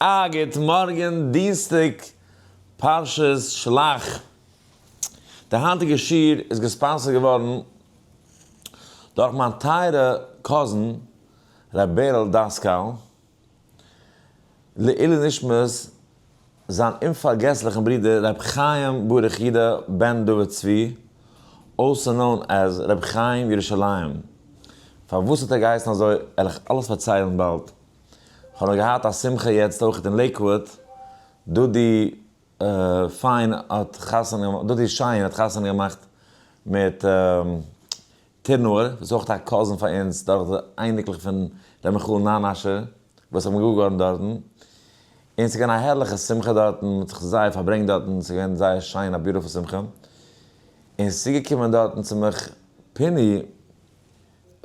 א גוט מארגן, דינסטאג פרשת שלח. די היינטיגע שיעור איז גע sponsor ט געווארן דורך מיין טייערע cousin ר' בערל דאסקאל, לעילוי נשמת זיין אומפארגעסליכן ברודער ר' חיים ברוך יודא בן דוד צבי, also known as ר' חיים ירושלים. פארוואס האט ער געהייסן אזוי וועל איך אלעס פארציילן באלד. כ'האב נאר געהאט א שמחה יעצט אויכעט אין לעיקוואד, דודי פיין האט חתונה, דודי שיין האט חתונה געמאכט מיט טירנאוער, וואס איז אויך א cousin פאר אונז דורך די אייניקלעך פון ר' מיכאל נאנאשער וואס איך בין געוואר געווארן דארטן, און ס'איז געווען א הערליכע שמחה דארטן, מ'האט זיך זייער פארברענגט דארטן, ס'איז געווען זייער שיין א beautiful שמחה, און ס'איז צוגעקומען דארטן צו מיך פיני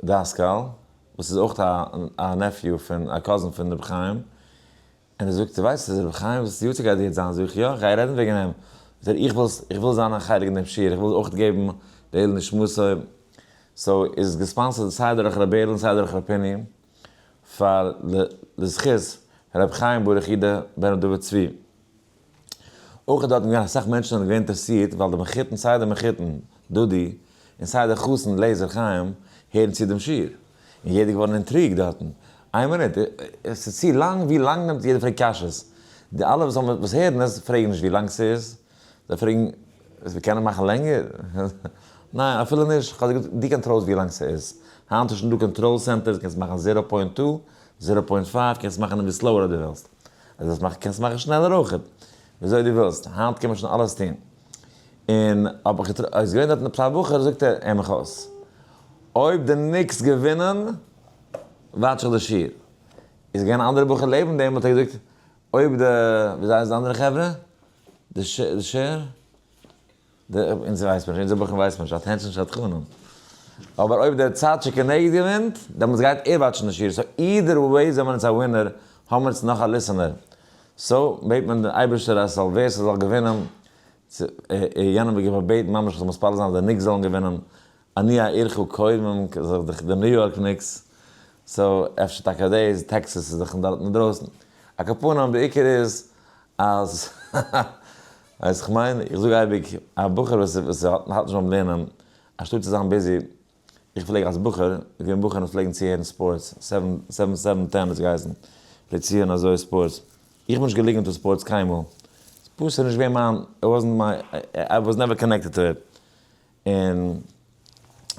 דאסקאל, וואס איז אויך א nephew פון א cousin פון רבי חיים, און ער זאגט, דו ווייסט אז רבי חיים וואס יארצייט גייט יעצט זיין? זאג איך, יא, איך גיי רעדן וועגן אים. זאגט ער, איך וויל איך וויל זיין א חלק אין דעם שיעור, איך וויל אויך געבן לעילוי נשמתו. so איז גע sponsor ט סיי דורך ר' בערל און סיי דורך ר' פיני פאר לזכות רבי חיים ברוך יודא בן ר' דוד צבי. אויך איז דארטן געווען אסאך מענטשן זענען געווען אינטערעסירט ווייל די מחותן סיי די מחותן דודי און סיי די חתן לעזער חיים הערן צו דעם שיעור און יעדער געווארן intrigued דארטן. איין מינוט, עס איז צו לאנג, ווי לאנג נעמט יעדער פרעגט קשיות. די אלע וואס האבן וואס הערן עס פרעגן נישט ווי לאנג ס'איז, זיי פרעגן מיר קענען מאכן לענגער? ניין אפילו נישט, כ'האב געזאגט דו control סט ווי לאנג ס'איז, היינט איז שוין דא control centers קענסט מאכן zero point two, zero point five, קענסט מאכן אביסל slower אויב דו ווילסט. אז דו ווילסט מאכן קענסטו מאכן שנעלער אויכעט, וויאזוי דו ווילסט, היינט קען מען שוין אלעס טון. און האב איך געטראפן, איז געווען דארטן עפעס א בחור, זאגט ער, הער מיך אויס, אויב די Knicks געווינען, watch איך די שיעור. איז געווען א אנדערע בחור לעבן דעם, האט ער געזאגט, אויב די, וויאזוי הייסט די אנדערע חברה? די שער? אונז ווייסט מען נישט, אונזער בחורים ווייסט מען נישט, attention שדכנים. אבער אויב דער צד שכנגד געווינט, דעמאלטס גייט ער watch ן די שיעור, so either way זעמער אונז א winner, האמער אונז נאך א listener. so בעט מען דעם אייבערשטער אז ס'זאל ווער ס'זאל געווינען, יענעם וועט געבעטן ממש איך זאל מתפלל זיין אז די Knicks זאלן געווינען, עניי עירך קודמים, די ניו יארק Knicks, so אפשר טאקע דאס, טעקסעס איז דאך דארט אינדרויסן. על כל פנים די עיקר איז אז ווייסט איך מיין, איך זאג אייביג, א בחור וואס וואס האלט נישט ביים לערנען, אנשטאט צו זיין busy, איך פלעג אלס בחור, איז געווען בחורים וואס פלעגן צוהערן sports, seven seven seven ten האט עס געהייסן, פלעגט צוהערן אזוי sports, איך בין נישט געליגן אונטער sports קיינמאל, ס'פשוט נישט געווען מיין, it wasn't my, I was never connected to it, און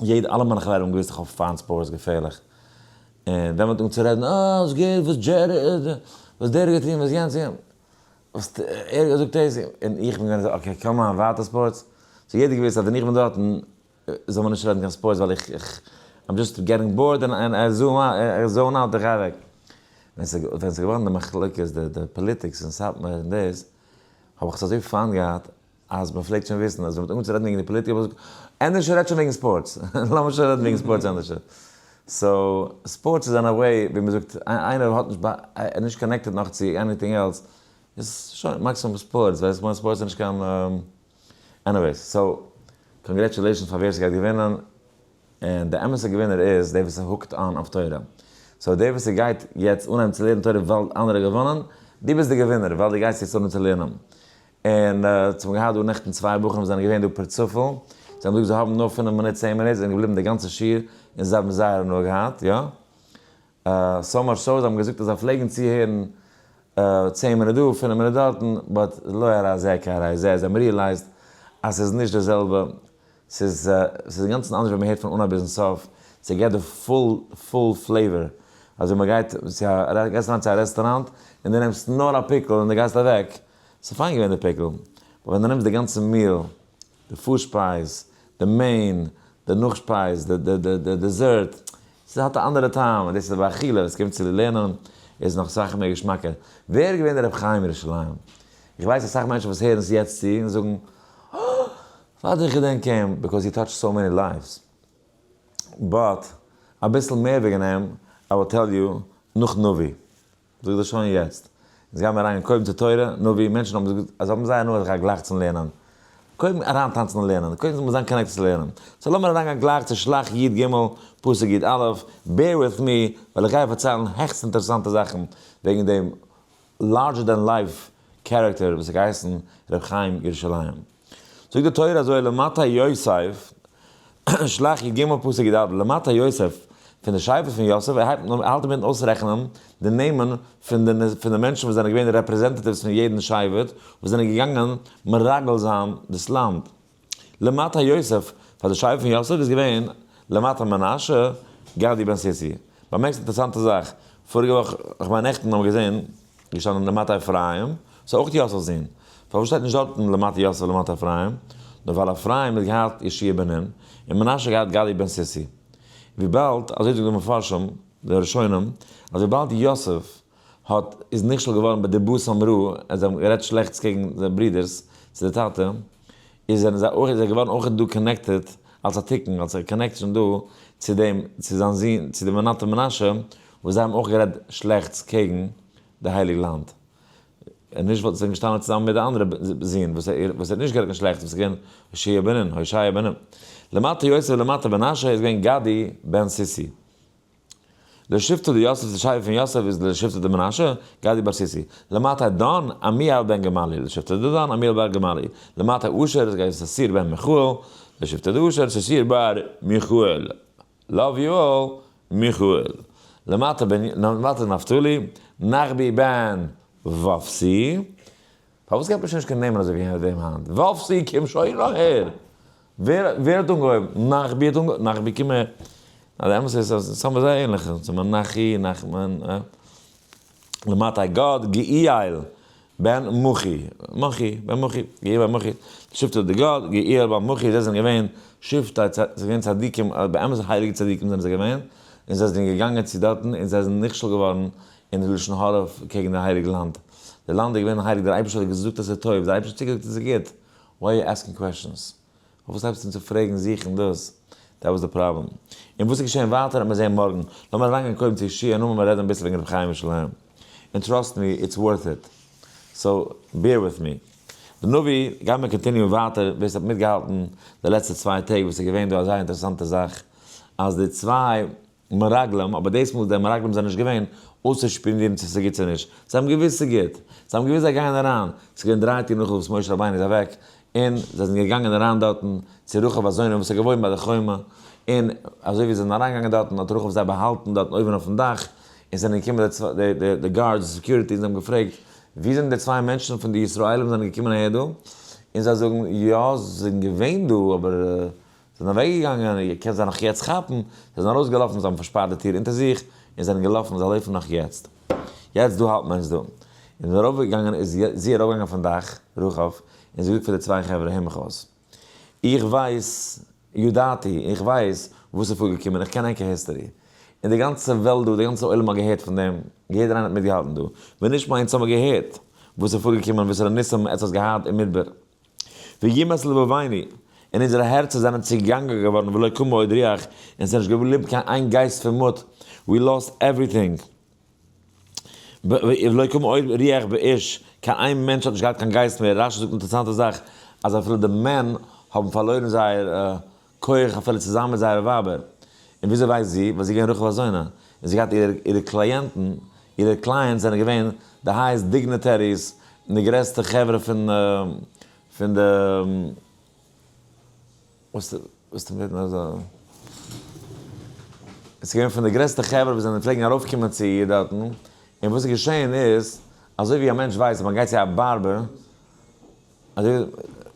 יעדע אלע מיינע חברים האבן געוואוסט איך האב פיינט sports געפערליך, און ווען מ'האט אנגעהויבן צו רעדן, אה ס'איז גוט וואס דזשערי וואס דער האט געטון וואס יענץ וואס ער האט געזאגט דאס, און איך בין געווען אזוי okay come on ווייטער sports, so יעדער געוואוסט אז ווען איך בין דארטן זאל מען נישט רעדן קיין sports ווייל איך איך I'm just getting bored און איך zone out איך גיי אוועק. ווען ס'איז געווארן די מחלוקת די politics אין סאטמאר און דאס, האב איך עס אזוי פיינט געהאט אז מען פלעגט שוין וויסן אז ווען מען האט אנגעהויבן צו רעדן וועגן די פאליטיק האב איך געזאגט, ענדערש רעדט שוין וועגן sports, לאמיר שוין רעדן וועגן sports ענדערש. so sports איז אין א way ווי מען זאגט איינער האט נישט ער איז נישט connected נאך צו anything else, איז שוין maximum sports, ווייסט כ'מיין sports איז נישט קיין anyways, so congratulations פאר ווער ס'גייט געווינען, און די אמת'ע געווינער איז דער וואס איז hooked אן אויף תורה. so דער וואס גייט יעצט אנהייבן צו לערנען תורה ווייל אנדערע געוואנען, דו ביסט די געווינער ווייל דו גייסט יעצט אנהייבן צו לערנען. און צו האבן געהאט דא נעכטן צוויי בחורים וואס זענען געווען דא פערצופאל, זיי האבן געזאגט זיי האבן נאר פינף מינוט צען מינוט, זיי זענען געבליבן די גאנצע שיעור און זיי האבן זייער הנאה געהאט, יא. so much so זיי האבן געזאגט אז זיי פלעגן צוהערן צען מינוט דא פינף מינוט דארטן, but לא הרי זה כהרי זה, זיי האבן realized אז ס'איז נישט די זעלבע, ס'איז ס'איז אינגאנצן אנדערש ווען מ'הערט פון אנהייב ביזן סוף, ס'געט די full full flavor, אזוי מ'גייט צו א גייסט אריין צו א רעסטוראנט און דו נעמסט נאר א פיקל און דו גייסט אוועק, ס'איז פיין געווען די פיקל, but ווען דו נעמסט די גאנצע meal, די פארשפייז, די main, די נאכשפייז, די די די די dessert, ס'האט א אנדערע טעם, און דאס איז ביי אכילה, ווען ס'קומט צו לערנען איז נאך סאך מער געשמאקער. ווער איז געווען דער רבי חיים ירושלים? איך ווייס אסאך מענטשן וואס הערן עס יעצט צו און זאגן, אה! וואדען איך געדענק אים, because he touched so many lives. but אביסל מער וועגן אים, I will tell you, נאך נביא. זאג דאס שוין יעצט. אונז גיימער אריין קודם צו תורה, נביא, מענטשן האבן געזאגט אז זיי האבן זייער הנאה זיך א גלייך צום לערנען. קודם אריינטאנצן און לערנען, קודם זאל מען זיין connected צו לערנען. so לאמיר אריינגיין גלייך צו שלח י ג, פסוק י א, bear with me, ווייל איך גיי פארציילן העכסט אינטערעסאנטע זאכן וועגן דעם. larger than life character וואס האט געהייסן ר' חיים ירושלים. זאגט די תורה אזוי למטה יוסף, שלח י ג פסוק י ד, למטה יוסף, פון די שבט פון יוסף, ער הייבט אן, ער האלט אינמיטן אויסרעכענען די נעמען פון די פון די מענטשן וואס זענען געווען representatives פון יעדן שבט, וואס זענען געגאנגען מרגל זיין דאס לאנד. למטה יוסף, פאר די שבט פון יוסף איז געווען למטה מנשה, גדי בן סיסי. באמערקסט אינטערעסאנטע זאך, פאריגע וואך, כ'מיין נעכטן האבן מיר געזען, געשטאנען למטה אפרים, ס'איז אויך יוסף'ס זון. פארוואס שטייט נישט דארטן למטה יוסף למטה אפרים? נאר ווייל אפרים האט געהאט יהושע בן נון, און מנשה האט געהאט גדי בן סיסי. וויבאלד, אזוי זאגן די מפרשים, די ראשונים, אז וויבאלד יוסף האט איז נכשל געווארן בדיבתם רעה, אז זיי האבן גערעדט שלעכטס קעגן זיינע ברודערס צו די טאטע, איז זענען זיי אויך איז ער געווארן אויך דא connected אלס א תיקון, אלס א connection דא צו דעם צו זיין זון צו די מנתה מנשה, וואס זיי האבן אויך גערעדט שלעכטס קעגן די הייליג לאנד. און נישט וואלט עס געשטאנען צוזאמען מיט די אנדערע זון וואס ער וואס ער האט נישט גערעדט קיין שלעכטס וואס איז געווען הושע בן נון, הושע בן נון. למטה יוסף ולמטה מנשה איז געווען גדי בן סיסי. לשבטא דיוסף די שבט פון יוסף איז לשבטא דמנשה, גדי בר סיסי. למטה דן, עמיאל בן גמליאל, לשבטא דדן, עמיאל בר גמליאל. למטה אשר איז געווען ששיר בן מיכאל, לשבטא דאשר, ששיר בר מיכאל. Love you all, מיכאל. למטה בן, למטה נפתלי, נחבי בן ופסי. פארוואס געבט מען שוין נישט קיין נעמען אזוי ווי דעם היינט? ופסי קום שוין אהער! ווער ווער האט אנגעהויבן? נחבי האט אנגעהויבן? נחבי קום אהער! די אמת איז אז עס האבן זייער ענליכע, ס'איז מנחי, נחמן, למטה גד, געיאל, בן מוכי, מוכי, בן מוכי, געיאל בן מוכי, שבטו דגד, געיאל בן מוכי, זיי זענען געווען שבטי, זיי זענען געווען צדיקים, באמת הייליגע צדיקים זענען זיי געווען, און זיי זענען געגאנגען צו דארטן און זיי זענען נכשל געווארן אין לשון הרע קעגן די הייליג לאנד. די לאנד איז געווען הייליג, דער אייבערשטער האט געזאגט אז עס איז טוב, דער אייבערשטער האט צוגעזאגט עס איז גוט, why are you asking questions? פארוואס הייבסטו אן צו פרעגן זיך און דאס? That was the problem. און וואס איז געשען ווייטער וועט מען זען מארגן. לאמיר אריינגיין קודם צו יהושע און נאכדעם וועלן מיר רעדן אביסל וועגן רבי חיים ירושלים. און trust me, it's worth it. So, bear with me. די נביא, גיימיר continue ען ווייטער, ווער ס'האט מיטגעהאלטן די לעצטע צוויי טעג וואס איז געווען דא א זייער אינטערעסאנטע זאך, אז די צוויי מרגלים, אבער דאס מאל די מרגלים זענען נישט געווען אויסצושפיאנירן צו ס'איז גוט צו נישט, זיי האבן געוואוסט ס'איז גוט, זיי האבן געוואוסט זיי גייען אריין, ס'איז געווען דריי טאג נאך וואס משה רבינו איז אוועק, און זיי זענען געגאנגען אריין דארטן צו רחב הזונה וואס איז געוואוינט ביי די חומה, און אזוי ווי זיי זענען אריינגעגאנגען דארטן האט רחב זיי באהאלטן דארטן אויבן אויפן דאך, און ס'זענען געקומען די די guards, די security, און זיי האבן געפרעגט וואו זענען די צוויי מענטשן פון די ישראלים זענען געקומען אהער דא, און זיי זאגן יא זיי זענען געווען דא אבער זענען אוועקגעגאנגען, איר קענט זיי נאך יעצט כאפן, זיי זענען ארויסגעלאפן, זיי האבן פארשפארט די טיר אונטער זיך, און זענען געלאפן, זיי לויפן נאך יעצט. יעצט דא האלט מען אונז דא. און איז ארויפגעגאנגען, איז זי ארויפגעגאנגען אויפן דאך, רחב, און זי געזאגט פאר די צוויי חברה, הער מיך אויס. איך ווייס, ידעתי, איך ווייס וואס איז פארגעקומען, איך קען ענקער history. און די גאנצע וועלט דא, די גאנצע עולם האט געהערט פון דעם, יעדער איינער האט מיטגעהאלטן דא. ווען נישט מיינס האבן מיר געהערט וואס איז פארגעקומען, וואסערע ניסים עטס האטס געהאט אין מדבר. וימס לבבנו, און אונזערע הערצער זענען צעגאנגען געווארן ולא קמה עוד רוח, און עס איז נישט געבליבן קיין איין גייסט פון מוט, we lost everything, ולא קמה עוד רוח באיש, קיין איין מענטש האט נישט געהאט קיין גייסט מער, רשי זאגט אינטערעסאנטע זאך, אז אפילו די מען האבן פארלוירן זייער כח אפילו צוזאמען מיט זייערע ווייבער. און וויאזוי ווייסט זי? ווייל זי איז געווען רחב הזונה. און זי געהאט אירע אירע קלייענטן, אירע clients זענען געווען די highest dignitaries און די גרעסטע חברה פון פון די וואס וואס טוט מען אזוי? עס איז געווען פון די גרעסטע חברה וואס זענען פלעגן ארויפקומען צו איר דארטן, און וואס איז געשען איז, אזוי ווי א מענטש ווייסט אז מען גייט צו א barber, אזוי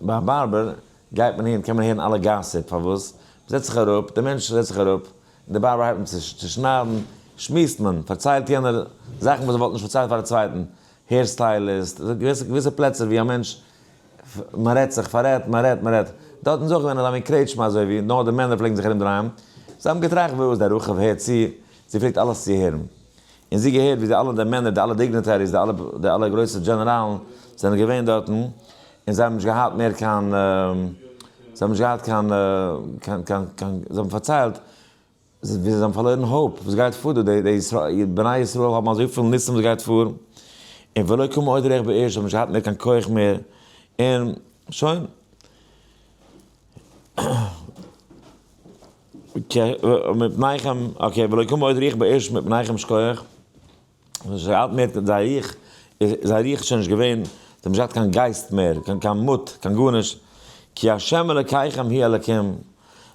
ביי א barber גייט מען אהין קען מען הערן אלע gossip, פארוואס? מ'זעצט זיך אראפ, דער מענטש זעצט זיך אראפ, און דער barber הייבט אן צו שניידן, שמועסט מען, פארציילט יענער זאכן וואס ער וואלט נישט פארציילט פאר א צווייטן, hair stylist, געוויסע פלעצער ווי א מענטש, מען רעדט זיך, פאררעדט, מען רעדט, מען רעדט, דארטן איז אויך געווען אזא מין קרעטשמע אזוי ווי נאר די מענער פלעגן זיך ארומדרייען, זיי האבן געטראכט וואס דער רחב הערט צו, זי פלעגט אלעס צוהערן. און זי געהערט ווי די אלע די מענער, די אלע dignitaries, די אלע די אלע גרויסע דזשענעראלן זענען געווען דארטן, און זיי האבן נישט געהאט מער קיין, זיי האבן נישט געהאט קיין קיין קיין קיין, זיי האבן פארציילט ווי זיי האבן פארלוירן hope, וואס גייט פאר דא, די די בני ישראל האבן אזויפיל ניסים וואס גייט פאר, און ולא קמה עוד רוח באיש, זיי האבן נישט געהאט מער קיין כח מער, און שוין. מפניכם, okay, ולא קמה עוד רוח באיש מפניכם שכוח, זיי האלטן מיט זייער רוח. זייער רוח איז שוין נישט געווען, זיי האבן נישט געהאט קיין גייסט מער, קיין מוט, קיין גארנישט, כי ה' אלקיכם הוא האלקים,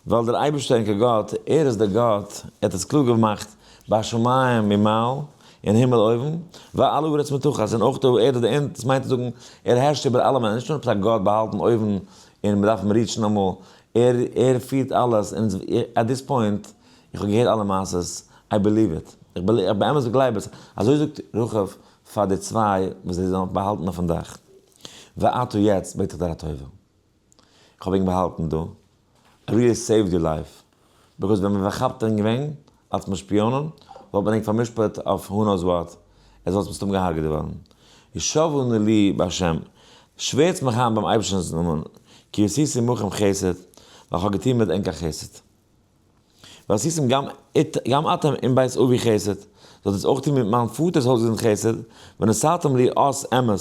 ווייל דער אייבערשטער ענקער גאט, ער איז דער גאט, ער האט עס קלאר געמאכט בשמים ממעל, אין הימל אויבן, ועל הארץ מתחת, און אויך אויף ערד אונטן, דאס מיינט צו זאגן, ער הערשט איבער אלעמען, נישט נאר עפעס א גאט באהאלטן אויבן און מען דארף אים reach ן אמאל, ער ער פירט אלעס, און at this point, איך האב געהערט אלע מעשות, I believe it, איך באמת גלייב עס, אזוי זאגט רחב פאר די צוויי וואס זיי זענען באהאלטן אויפן דאך, ועתה יעצט בעט איך דיר א טובה. איך האב ענק באהאלטן דא, I really saved your life, because ווען מען פארכאפט ענק געווען אלס משפיאנען, וואלט מען ענק פאר'משפט אויף who knows what, עס וואלט מסתם געהארגעט געווארן. השבעה נא לי בהשם, שווערטס מיך איין ביים אייבערשטענס נאמען, כי עשיתי עמכם חסד, ווייל איך האב געטון מיט ענק א חסד. ועשיתם גם את גם אתם עם בית אבי חסד, זאלט עטס אויך טון מיט מיין פאטער'ס הויז אין חסד, ונתתם לי אות אמת,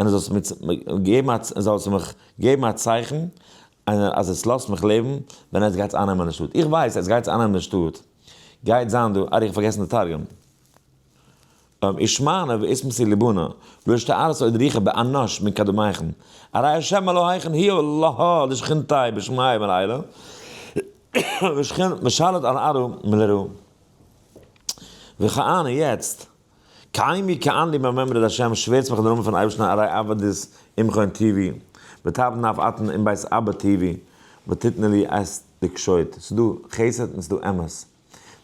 און עס זאלסט מיר געבן א זאלסט מיך געבן א צייכן, אז עס לאזט מיך לעבן, ווען עטס גייטס אייננעמען די שטאט. איך ווייס, עטס גייטס אייננעמען די שטאט, גייט זיין דא, ארי איך האב פארגעסן די תרגום. ושמענא ואתמסי ליבנא, ולא אשתערית עוד רוחא באנש מקדמיכון, ארי השם אלהיכון הוא אלהא דשכינתיה בשמיא מלעילא, ושליט על ארעא מלרעא. וכהנה יעצט, קיימי כען לי במימרא דהשם שווערטס מיך אין די נאמען פון אייבערשטן ארי עבדית עמכון טבעי, ותעבדון אף אתון עם בית אבא טבעי, ותתנו לי את דקשוט. ס'דא חסד און ס'דא אמת.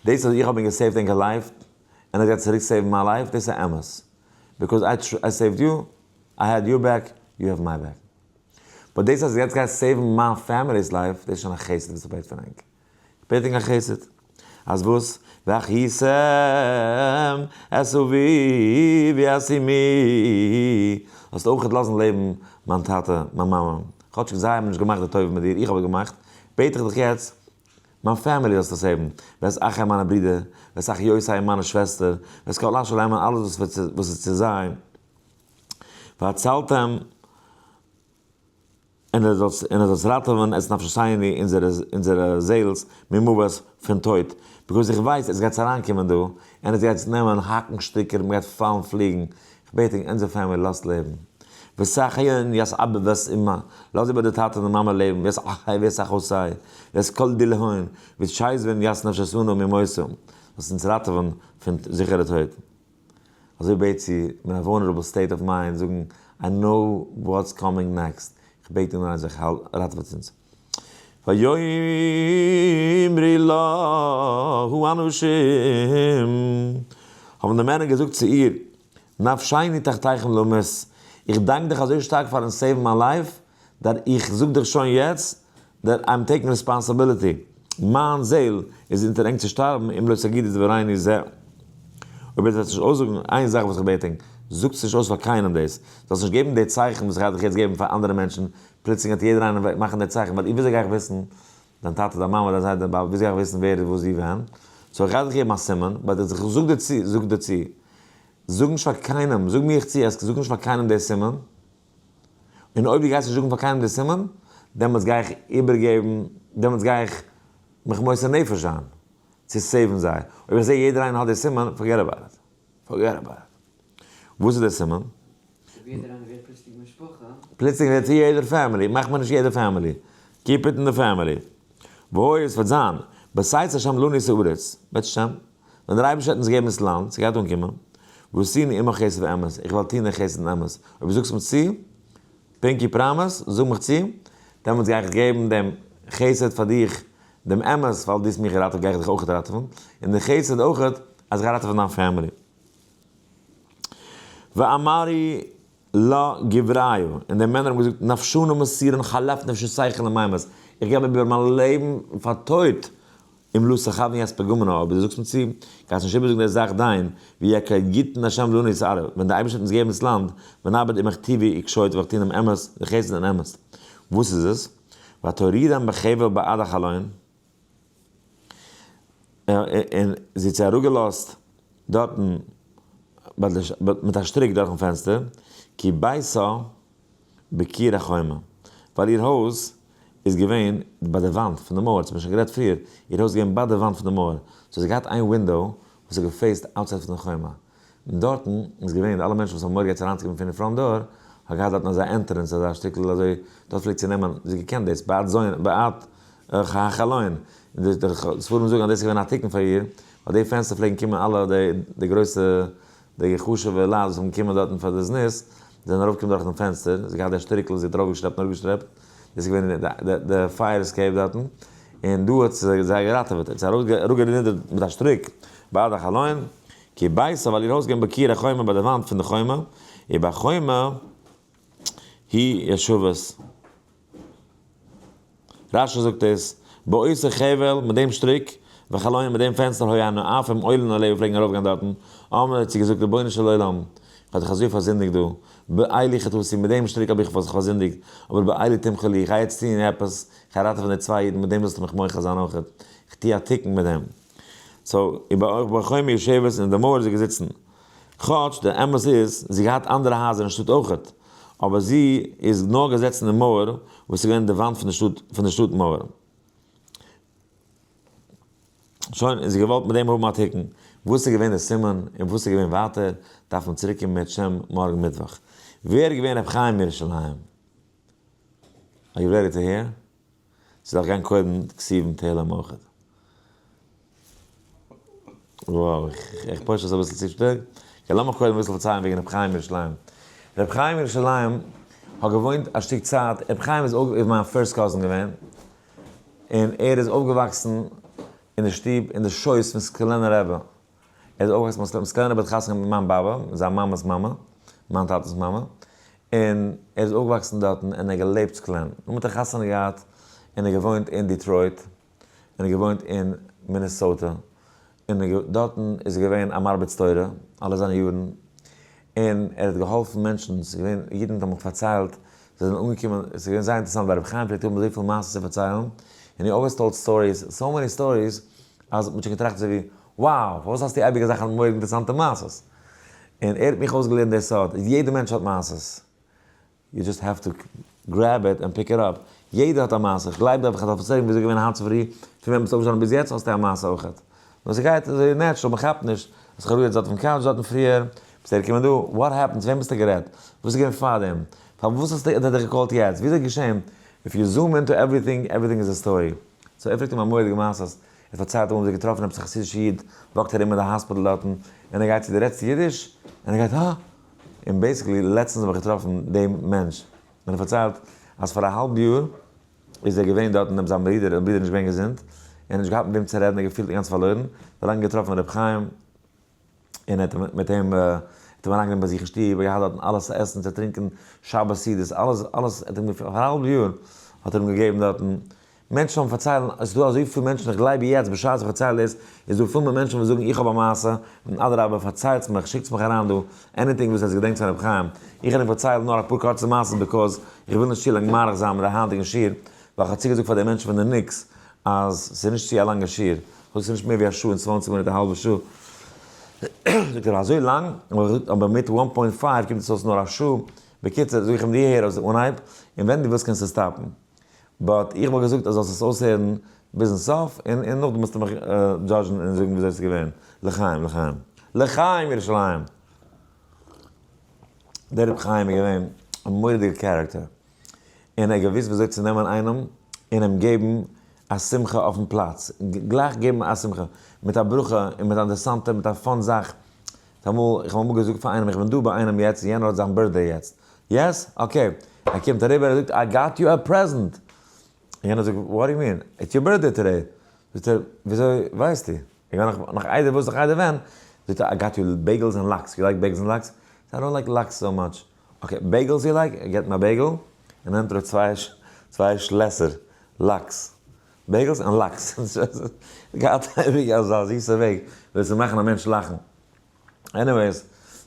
דאס אז איך האב אים גע save ט ענקער life, און ער גייט צוריק save ן מיין life, דאס איז אמת. because I saved you, I had your back, you have my back. But דאס אז יעצט גייסט save ן מיין family's life, דאס איז שוין א חסד וואס איך בעט פון ענק. איך בעט ענק א חסד. אז וואס? והחייתם את אבי ואת אמי. זאלסט אויכעט לאזן לעבן מיין טאטע, מיין מאמע. כאטשיג זיי האבן נישט געמאכט די טובה מיט דיר, איך האב עס געמאכט, בעט איך דיך יעצט, מיין family זאלסטו save ן, ואת אחי מיינע ברידער, ואת אחיותי מיינע שוועסטער, ואת כל אשר להם און אלעס וואס איז צו זיי, והצלתם, און ער זאלסט ראטעווען את נפשותינו אונזערע זעהלס ממוות פון טויט, because איך ווייס עס גייט אריינקומען דא, און עס גייט נעמען האקן שטיקער, מען גייט פאלן פליגן, איך בעט ענק אונזער family לאזט לעבן. ותחיון את אבא ואת אמא, לאז איבער די טאטע און די מאמע לעבן, ואת אחי ואת אחותי, ואת כל דלהון, ותשיזבון את נפשותינו ממותה, זאלסט אונז ראטעווען פון זיכערע טויט. אזוי בעט זי, מיט א vulnerable state of mind, זאגן, I know what's coming next, איך בעט דיר נאר אז איך ראטעוועט אונז. ויאמרו לה האנשים, האבן די מענער געזאגט צו איר, נפשנו תחתיכם למות, איך דאנק דיך אזוי שטארק פארן save ן מיין life, that איך זאג דיך שוין יעצט, that I'm taking responsibility, מיין זעהל איז אונטער ענק צו שטארבן, אם לא תגידו דברינו זה. אויב איר וועט נישט אויסזאגן איין זאך וואס איך בעט ענק, זאגטס נישט אויס פאר קיינעם דאס, זאלסט נישט געבן די צייכן וואס איך גיי דיך יעצט געבן פאר אנדערע מענטשן, פלוצלינג וועט יעדער איינער מאכן די צייכן, ווייל וויאזוי גיי איך וויסן, דיין טאטע, דיין מאמע, דיין זיידע, דיין באבע, וויאזוי גיי איך וויסן ווער איז וואס ווי ווען, so איך גיי דיך געבן א סימן, but איך זאג דיר צו, זאג דיר צו, זאג נישט פאר קיינעם, זאג מיך צו אז זאג נישט פאר קיינעם די סימן, און אויב דו גייסט נישט זאגן פאר קיינעם די סימן, דעמאלטס גיי איך איבערגעבן, דעמאלטס גיי איך מיך מוסר נפש זיין צו save ן זיי. אויב איך זע יעדער איינער האט די סימן, forget about it. Forget about it. וואס איז די סימן? אויב יעדער איינער ווערט פלוצלינג משפחה. פלוצלינג ווערט יעדער family, מאכט מען נישט יעדער family. Keep it in the family. והיה עס וועט זיין, בתת השם לנו את הארץ, וועט שם, ווען דער אייבערשטער וועט אונז געבן דאס לאנד, ס'גייט אנקומען, ועשינו עמך חסד ואמת, איך וועל טון דיר חסד און אמת, אויב דו זאגסט מיר צו, pinky promise, זאג מיך צו, דעמאלטס גיי איך געבן דעם חסד פאר דיך, דעם אמת, ווייל דו האסט מיך געראטעוועט גיי איך דיך אויך ראטעווען, און די חסד אויך, אז איך גיי ראטעווען דיין family. ואמרי לה גברייא, און די מענער האבן געזאגט, נפשנו מסירין חלף נפשותיכון למימות, איך געב איבער מיין לעבן פאר טויט, אם לא תכוין את פגמנא, אויב דו זאגסט מיר צו, גייסט נישט איבערזאגן די זאך דיין, ויהי כיתן השם לנו את הארץ, ווען דער אייבערשטער האט אונז געגעבן דאס לאנד, ונעבד עמך טובי וקשוט וועל איך טון דעם אמת, די חסד און אמת. וואס איז עס? ותורידם בחבל בעד החלון, און זי האט זיי אראפגעלאזט דארטן מיט א שטריק דורכן פענסטער, כי ביתה בקיר החומה, ווייל איר הויז איז געווען ביי די וואנט פון די מויער, האט מען שוין גערעדט פריער, איר הויז איז געווען ביי די וואנט פון די מויער, so זי האט געהאט איין window וואס האט גע face ט outside פון די חומה. און דארטן איז געווען די אלע מענטשן וואס האבן מורא געהאט צו אריינצוקומען פון די front door, האט געהאט דארטן אזא entrance, אזא שטיקל אזוי, דארט פלעגט זי נעמען, זי האט געקענט דאס, בעט זוין, בעט החלון, און די ספרים זאגן אז דאס איז געווען א תיקון פאר איר, ווייל די פענסטער פלעגן קומען אלע די גרויסע, די חשוב'ע לייט וואס האבן געקומען דארטן פאר די זנות, זענען ארויפגעקומען דורך דעם פענסטער, זי האט געהאט די שטריקל וואס זי האט ארויפגעשלעפט און אראפגעשלעפט, דאס איז געווען די fire escape דארטן, און דא האט זי זיי געראטעוועט, האט זי אראפגענידערט מיט א שטריק בעד החלון, כי ביתה ווייל איר הויז געווען בקיר החומה ביי די וואנט פון די חומה, ובחומה היא יושבת. רשי זאגט עס, באותו חבל, מיט דעם שטריק, וחלון, מיט דעם פענסטער, היו הנואפים עולין עליה פלעגן ארויפגיין דארטן, אמרה האט זי געזאגט, רבונו של עולם, איך האב דיך אזוי פארזינדיגט דא, באלו חטאתי, מיט דעם שטריק האב איך זיך פארזינדיגט, אבער באלו תמחול לי, איך גיי יעצט טון עפעס, איך גיי ראטעווען די צוויי אידן, מיט דעם זאלסטו מיך מוחל זיין אויכעט, איך טו א תיקון מיט דעם. so, ובחומה יושבת, אין די מויער איז זי געזיצן. כאטש דער אמת איז, זי געהאט אנדערע הייזער אין שטאט אויכעט, אבער זי איז נאר געזעצן אין מויער וואס איז געווען די וואנט פון די שטאט, פון די שטאט מויער. שוין, און זי געוואלט מיט דעם האבן א תיקון. וואס איז געווען די סימן, און וואס איז געווען ווייטער, דארף מען צוריק קומען מיט שם מארגן מיטוואך. ווער איז געווען רבי חיים מירושלים? Are you ready to hear? ס'דארף גיין קודם כתובים תהלים אויכעט. וואו, איך push עס אביסל צו שטארק. okay, לאמיך קודם אביסל פארציילן וועגן רבי חיים ירושלים. רבי חיים ירושלים האט געוואוינט א שטיק צייט, רבי חיים איז אויך איז מיין first cousin געווען, און ער איז אויפגעוואקסן אין די שטוב אין די שויס פון סקולענער רבי. ער איז אויפגעוואקסן ביים סקולענער רבי האט חתונה געהאט מיט מיין באבע, זיין מאמע'ס מאמע, מיין טאטע'ס מאמע, און ער איז אויפגעוואקסן דארטן און ער האט געלעבט סקולען. נאכדעם האט ער חתונה געהאט און ער געוואוינט אין דיטרויט, און ער געוואוינט אין מינעסאוטע, און דארטן איז ער געווען א מרביץ תורה אלע זיינע יארן, און ער האט געהאלפן מענטשן, ס'איז געווען, אידן האבן מיך פארציילט, זיי זענען אנגעקומען, ס'איז געווען זייער אינטערעסאנט ווייל רבי חיים פלעגט האבן אזויפיל מעשות צו פארציילן, און he always told stories, so many stories, אז מ'האט שוין געטראכט אזוי ווי, wow, פארוואס האסטו אייביג אזעלכע מורא'דיג אינטערעסאנטע מעשות? און ער האט מיך אויסגעלערנט די סוד, יעדער מענטש האט מעשות, you just have to grab it and pick it up, יעדער האט א מעשה, איך גלייב דיר אויב איך דארף פארציילן וויאזוי געווען היינט צופרי, פון ווען ביסטו אויפגעשטאנען ביז יעצט האסטו א מעשה אויכעט. נאר ס'גייט אזוי natural, מ'כאפט נישט, האסט זיך אראפגעזעצט דארט אויפן couch דארטן פריער, ביסט אהערגעקומען דא, what happened, צו וועם האסטו גערעדט, וואס איז געווען פארדעם, פארוואס האסטו האט ער דיך גע call ט יעצט, וויאזוי איז געשען, if you zoom into everything, everything is a story. so ער פרעגט אים א מורא'דיגע מעשה אז ער פארציילט אמאל האבן זיי געטראפן עפעס א חסידישע איד walk ט ארום אין די האספיטל דארטן, און ער גייט צו די רעדסט אידיש? און ער גייט הא? און basically לעצטנס האב איך געטראפן דעם מענטש, און ער פארציילט אז פאר א האלב יאר איז ער געווען דארטן נעבן זיין ברודער, זיין ברודער איז נישט געווען געזונט, ער האט נישט געהאט מיט וועם צו רעדן, ער האט געפילט אינגאנצן פארלוירן, האט אריין געטראפן ר' חיים, און ער האט מיט אים, האט אים אריינגענומען ביי זיך אין שטוב, ער האט געהאט דארטן אלעס צו עסן, צו טרינקען, שבת סעודות, אלעס, אלעס, ער האט אים פאר א האלב יאר האט ער אים געגעבן דארטן, מענטשן האבן פארציילן, עס איז דא אזויפיל מענטשן, איך גלייב יעצט בשעת איך פארצייל דאס, איז דא פול מיט מענטשן וואס זאגן איך האב א מעשה, און אדרבה פארציילטס מיך, שיקטס מיך אריין דא, anything וואס עטס געדענקטס פון רבי חיים, איך וועל ענק פארציילן נאר אפאר קורצע מעשות because איך וויל נישט צו לאנג מאריך זיין מיט די היינטיגן שיעור, ווייל איך האב צוגעזאגט פאר די מענטשן פון די ניקס אז ס'איז נישט צו א לאנגע שיעור, כ'זאג ס'איז נישט מער ווי א שעה און צוואנציג מינוט א האלבע שעה, זאגט ער אזוי לאנג, אבער מיט one point five קומט עס אויס נאר א שעה, בקיצור זאג איך אים דו הער אויס אנהייב, און ווען דו ווילסט קענסטו stop ן. but איך וואלט געזאגט אז זאלסט עס אויסהערן ביזן סוף, און און נאכדעם מוזטו מיך judge ן און זאגן וויאזוי עס איז געווען. לחיים, לחיים. לחיים ירושלים! דער רבי חיים איז געווען א מורא'דיגע character, און ער האט געוואוסט וויאזוי צו נעמען איינעם און אים געבן א שמחה אויפן פלאץ, גלייך געבן א שמחה, מיט א ברכה און מיט א אינטערעסאנטע, מיט א fun זאך. אמאל, איך האב אמאל געזאגט פאר איינעם, איך בין דא ביי איינעם יעצט, יענער האט זיין birthday יעצט. yes? okay. ער קומט אריבער, ער זאגט, I got you a present! יענער זאגט, what do you mean? It's your birthday today! זאגט ער, וויאזוי ווייסטו? איך בין נאך נאך איידער וואס נאך איידער ווען, זאגט ער, I got you bagels and lox, you like bagels and lox? זאגט ער, I don't like lox so much. Okay, bagels you like? ער געבט אים א bagel, און נעמט אראפ צוויי צוויי שלעסער lox. Bagels און lox. געהאט אייביג אזא זיסע וועג וויאזוי צו מאכן א מענטש לאכן. Anyways,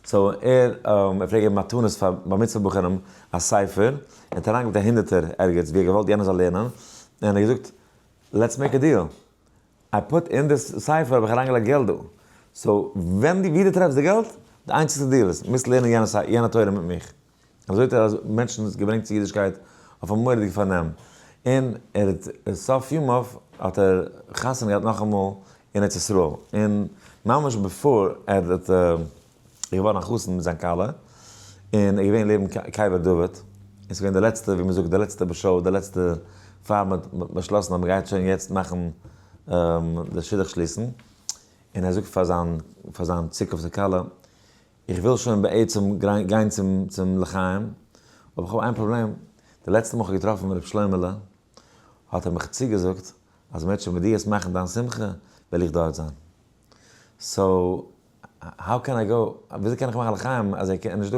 so ער ער פלעגט געבן מתנות פאר בר מצוה בחורים א ספר, ער האט אריינגעלייגט א הונדערטער ערגעץ ווי ער האט געוואלט יענער זאל לערנען, און ער האט געזאגט let's make a deal, I put in this ספר האב איך אריינגעלייגט געלט דא, so ווען דו ווי דו טרעפסט די געלט, די איינציגסטע דיעל איז, מוזט לערנען יענע תורה מיט מיך. אזוי האט ער מענטשן געברענגט צו אידישקייט אויף א מורא'דיגע פארנעם, און ער האט סוף ימיו האט ער חתונה געהאט נאכאמאל אין ארץ ישראל, און ממש בעפאר ער האט. איז געווארן א חתן מיט זיין כלה, און ער איז געווען לעבן קבר דוד, און ס'איז געווען די לעצטע, ווי מ'זאגט, די לעצטע באשוי, די לעצטע פאר מ'האט באשלאסן אז מ'גייט שוין יעצט מאכן די שידוך שליסן, און ער זאגט פאר זיין פאר זיין צוקונפטיגע כלה, איך וויל שוין בעצם גיין צום צום לחיים, אבער איך האב איין פראבלעם, די לעצטע מאל איך האב געטראפן ר' שלמה'לע, האט ער מיך צוגעזאגט אז מ'וועט שוין מיט דיר עס מאכן דיין שמחה, וועל איך דארט זיין. so, how can I go, וויאזוי קען איך מאכן לחיים אז ער איז נישט דא,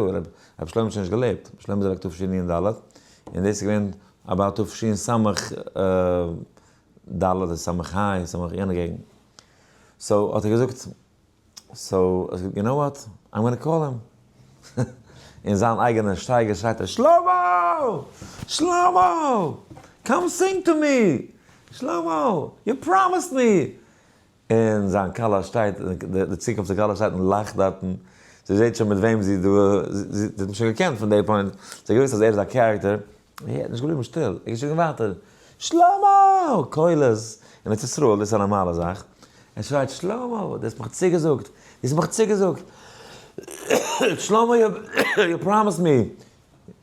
רבי שלמה האט שוין נישט געלעבט, רבי שלמה איז אוועק תשנ ד, און דאס איז געווען about תשס ד אדער ס' ה, ס' יענע געגנט. so האט ער געזאגט, so you know what, I'm gonna call him. אין זיין אייגענע שטייגער שרייט ער, שלמה! שלמה! come sing to me! שלמה! you promised me! און זיין כלה שטייט, די צוקונפטיגע כלה שטייט און לאכט דארטן, זי זעט שוין מיט וועם זי איז דא, זי האט אים שוין געקענט פון די point, זי האט געוואוסט אז ער איז א character, ער האט נישט געבליבן שטיל, ער איז געשריגן ווייטער, שלמה! קולות, אין ארץ ישראל דאס איז א נארמאלע זאך, ער שרייט שלמה! דו האסט מיך צוגעזאגט, דו האסט מיך צוגעזאגט, שלמה you promised me,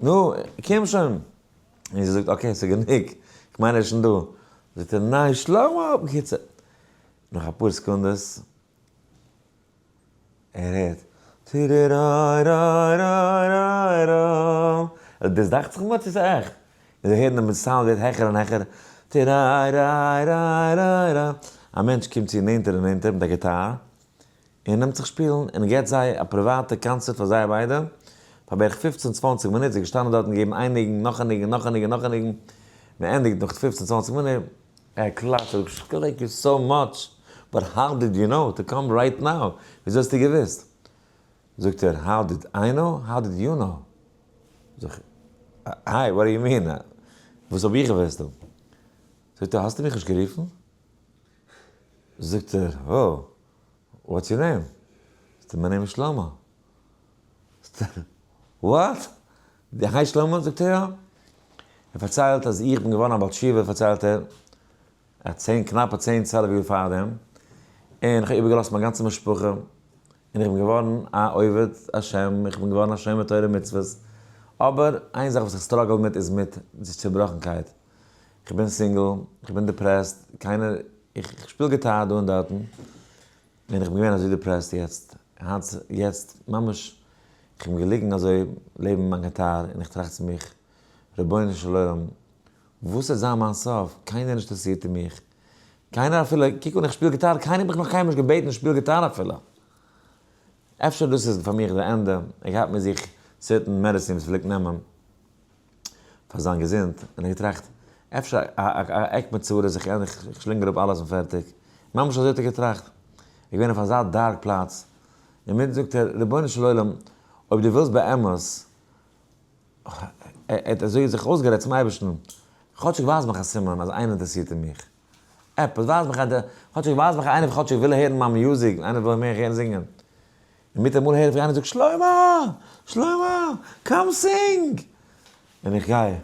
נו, קום שוין, און זי זאגט okay ס'איז גענוג, כ'מיין ער איז שוין דא, זאגט ער ניין שלמה! בקיצור, נאך אפאר סעקונדעס, ער הערט טירירייריירייריירא, דאס דאכט זיך מיר צו ס'איז עכט, און זיי הערן דעם סאונד ווערט העכער און העכער, טירייריירייריירא, א מענטש קומט צו נענטער און נענטער מיט א גיטאר, און נעמט זיך שפילן, און געבט זיי א פריוואטע קאנצערט פאר זיי ביידע, פאר בערך פופצן צוואנציג מינוט, זיי געשטאנען דארט און געגעבן איין ניגון, נאך א ניגון, נאך א ניגון, נאך א ניגון, מען ענדיגט נאך פופצן צוואנציג מינוט, ער קלאפט און זאגט thank you so much, but how did you know to come right now, וויאזוי האסטו געוואוסט? זאגט ער, how did I know? how did you know? זאג איך, hey, what do you mean? וואס האב איך געוואוסט דא? זאגט ער, האסטו מיך נישט גערופן? זאגט ער, oh, what's your name? זאגט ער, my name איז שלמה. זאגט ער, what? דו הייסט שלמה? זאגט ער, יא. ער פארציילט אז איך בין געווארן א בעל תשובה, פארציילט ער, א צען, קנאפע צען צוועלף יאר פארדעם, און איך האב איבערגעלאזט מיין גאנצע משפחה, און איך בין געווארן א עובד השם, איך בין געווארן א שומר תורה ומצוות, אבער איין זאך וואס איך struggle מיט איז מיט די צובראכנקייט, איך בין single, איך בין depressed, קיינער, איך שפיל גיטאר דא און דארטן, און איך בין געווען אזוי depressed יעצט, היינט, יעצט, ממש, איך בין געליגן אזוי לעבן מיין גיטאר און איך טראכט צו מיך, רבונו של עולם, וואס וועט זיין מיין סוף, קיינער נישט אינטערעסירט אין מיך, קיינער אפילו, קוק אן איך שפיל גיטאר, קיינער האט מיך נאך קיינמאל נישט געבעטן שפיל גיטאר אפילו. אפשר דאס איז פאר מיך די ענדע, ער געהאט מיט זיך certain medicine וואס ער פלעגט נעמען פאר זיין געזונט, און ער האט געטראכט, אפשר א עק מיט צרות, איך איך שלינג אראפ אלעס און פערטיג. ממש אזוי האט ער געטראכט. ער איז געווען אויף אזא dark פלאץ. אינמיטן זאגט ער, רבונו של עולם, אויב דו ווילסט באמת, ער האט אזוי זיך אויסגערעדט צום אייבערשטן, כאטשיג ווייז מיך א סימן אז איינער אינטערעסירט אין מיך. עפעס, ווייז מיך אז כאטשיג ווייז מיך איינער כאטשיג וויל הערן מיין music, איינער וויל מיך הערן זינגען. און מיטאמאל הער איך ווי איינער זאגט, שלמה! שלמה! come sing! און איך גיי,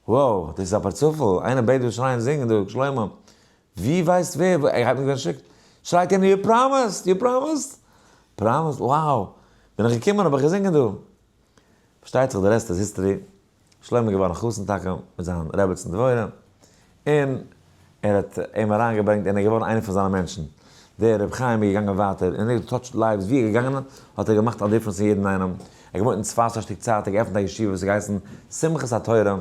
wow, דאס איז א פרצופל, איינער בעט דא שרייען זינגען דא, שלמה, ווי ווייסט ווער, ער האט מיר געשיקט, שרייט יענער, you promised! you promised! promised? wow! בין איך געקומען האב איך געזינגען דא. פארשטייט זיך די רעסט איז history, שלמה איז געווארן חתן טאקע מיט זיין רעבעצן דבורה, און ער האט אים אריינגעברענגט און ער איז געווארן איינער פון זיינע מענטשן. דער רבי חיים איז געגאנגען ווייטער און ער האט גע touch ט lives, ווי ער איז געגאנגען האט ער געמאכט א difference אין יעדן איינעם. ער האט געוואוינט אין צפת א שטיק צייט, ער האט געעפנט א ישיבה וואס האט געהייסן שמחת התורה,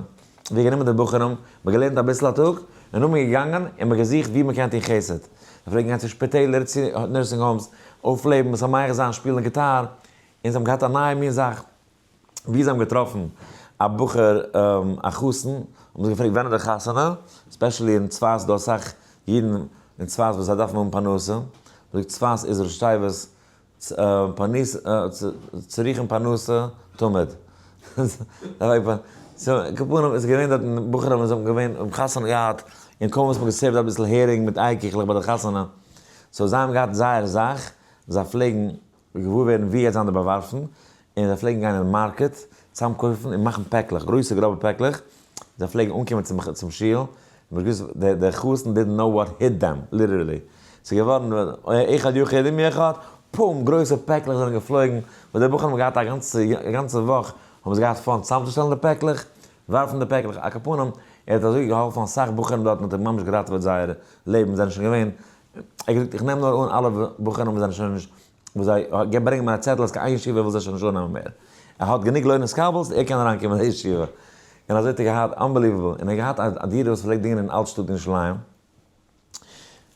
ווי ער האט גענומען די בחורים, מען האט געלערנט אביסל א טאג, און נאכדעם איז געגאנגען און מען האט געזוכט ווי מען קען טון חסד. זיי פלעגן גיין צו שפיטעלער, צו nursing homes, אויפלעבן, משמח זיין, שפילן גיטאר, און זיי האבן געהאט א נייע מין זאך, ווי זיי האבן געטראפן א בחור א חתן, האבן זיי געפרעגט ווען איז די חתונה, especially אין צפת איז דא אסאך אידן אין צפת וואס זיי דארפן האבן פרנסה, מ'זאגט צפת איז ראשי תיבות צריכים פרנסה תמיד, so כפנים איז געווען דארטן בחורים וואס האבן געווען האבן חתונה געהאט, און קוים וואס מ'האט גע serve ט אביסל הערינג מיט אייער קיכלעך ביי די חתונה, so זיי האבן געהאט זייער זאך, זיי פלעגן געוואר ווערן ווי גייט זיין די באווארפן, און זיי פלעגן גיין אין market צאמקויפן און מאכן פעקלעך, גרויסע גראבע פעקלעך, זיי פלעגן אנקומען צום צום שול, און מ'האט געוואוסט די חתן didn't know what hit them, literally, ס'איז געווארן אחד יחיד עם אחד, פום! גרויסע פעקלעך זענען געפלויגן, וואס די בחורים האבן געהאט א גאנצע א גאנצע וואך האבן זיי געהאט fun צוזאמצושטעלן די פעקלעך, ווארפן די פעקלעך, על כל פנים, ער האט אזוי געהאלפן אסאך בחורים דארטן האט ער ממש געראטעוועט זייער לעבן, זענען שוין געווען, ער האט געזאגט איך נעם נאר אן אלע בחורים וואס זענען שוין נישט, וואס זיי ברענגען מיר א צעטל אז קיין איין ישיבה וויל זיי שוין נישט אננעמען מער, ער האט גענוג לא נתקבל'ס ער קען אריינקומען אין די ישיבה, און אזוי האט ער געהאט, unbelievable, און ער האט געהאט א דירה וואס פלעגט דינגען אין אלט שטאט ירושלים.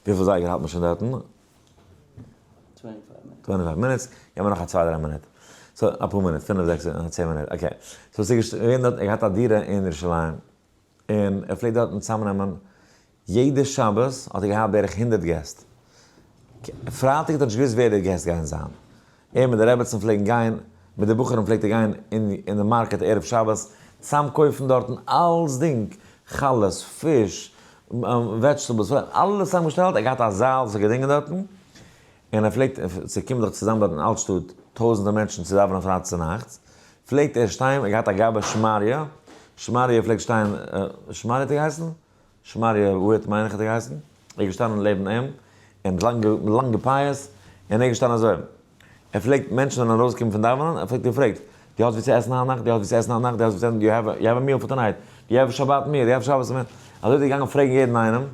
וויפיל זייגער האלט מען שוין דארטן? 25 minutes, געב מיר נאך א צוויי דריי מינוט. so אפאר מינוט, פינף זעקס צען מינוט, okay. so ס'איז געווען דארט, ער געהאט א דירה אין ירושלים, און ער פלעגט דארטן צוזאמנעמען, יעדע שבת האט ער געהאט בערך 100 געסט. פרייטאג האט ער נישט געוואוסט ווער די געסט גייען זיין. ער מיט די רעבעצן פלעגן גיין, מיט די בחורים פלעגט ער גיין אין די market ערב שבת, צוזאם קויפן דארטן אלסדינג, חלות, פיש, vegetables, אלעס צוזאמגעשטעלט, ער האט געהאט א זאל וואס ער האט געדינגען דארטן, און ער פלעגט, ס'קומט דאך צוזאם דארט אין אלטשטאט טויזענטער מענטשן צו דאווענען פרייטאג צונאכטס, פלעגט ער שטיין, ער האט געהאט א גבאי שמריה, שמריה פלעגט שטיין, שמריה האט ער געהייסן? שמריה וויט מיין איך האט ער געהייסן, ער איז געשטאנען לעבן אים, און מיט לאנגע לאנגע פאות, און ער איז געשטאנען אזוי, ער פלעגט מענטשן זענען ארויסגעקומען פון דאווענען, ער פלעגט געפרעגט, דו האסט ווי צו עסן היינט נאכט, דו האסט ווי צו עסן היינט נאכט, דו האסט ווי צו עסן, do you have you have a meal for tonight, do you have Shabbat meal, do you have Shabbat meal, אזוי איז ער געגאנגען פרעגן יעדן איינעם,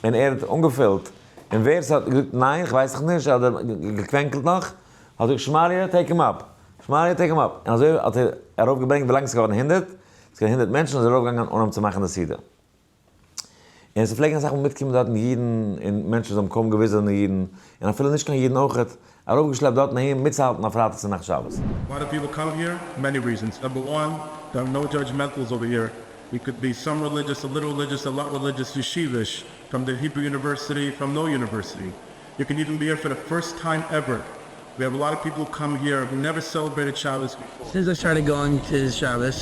און ער האט אנגעפילט, און ווער ס'האט געזאגט ניין, כ'ווייס איך נישט, אדער געקווענקלט נאך, האט געזאגט שמריה take him up, שמריה take him up, און אזוי האט ער ארויפגעברענגט ווילאנג ס'איז געווארן 100, ס'איז געווען 100 מענטשן איז ער ארויפגעגאנגען אנהויבן צו מאכן די סעודה. און ס'פלעגן אסאך מאל מיטקומען דארטן אידן און מענטשן וואס האבן קוים געוואוסט זענען אידן, און אפילו נישט קיין אידן אויכעט, ארויפגעשלעפט דארטן אהין מיטצוהאלטן א פרייטאג צו נאכט שבת. Why do people come here? Many reasons. Number one, there are no judgmentals over here. We could be some religious, a little religious, a lot religious, yeshivish, from the Hebrew University, from no university. You can even be here for the first time ever. We have a lot of people who come here who never celebrated Shabbos before. Since I started going to Shabbos,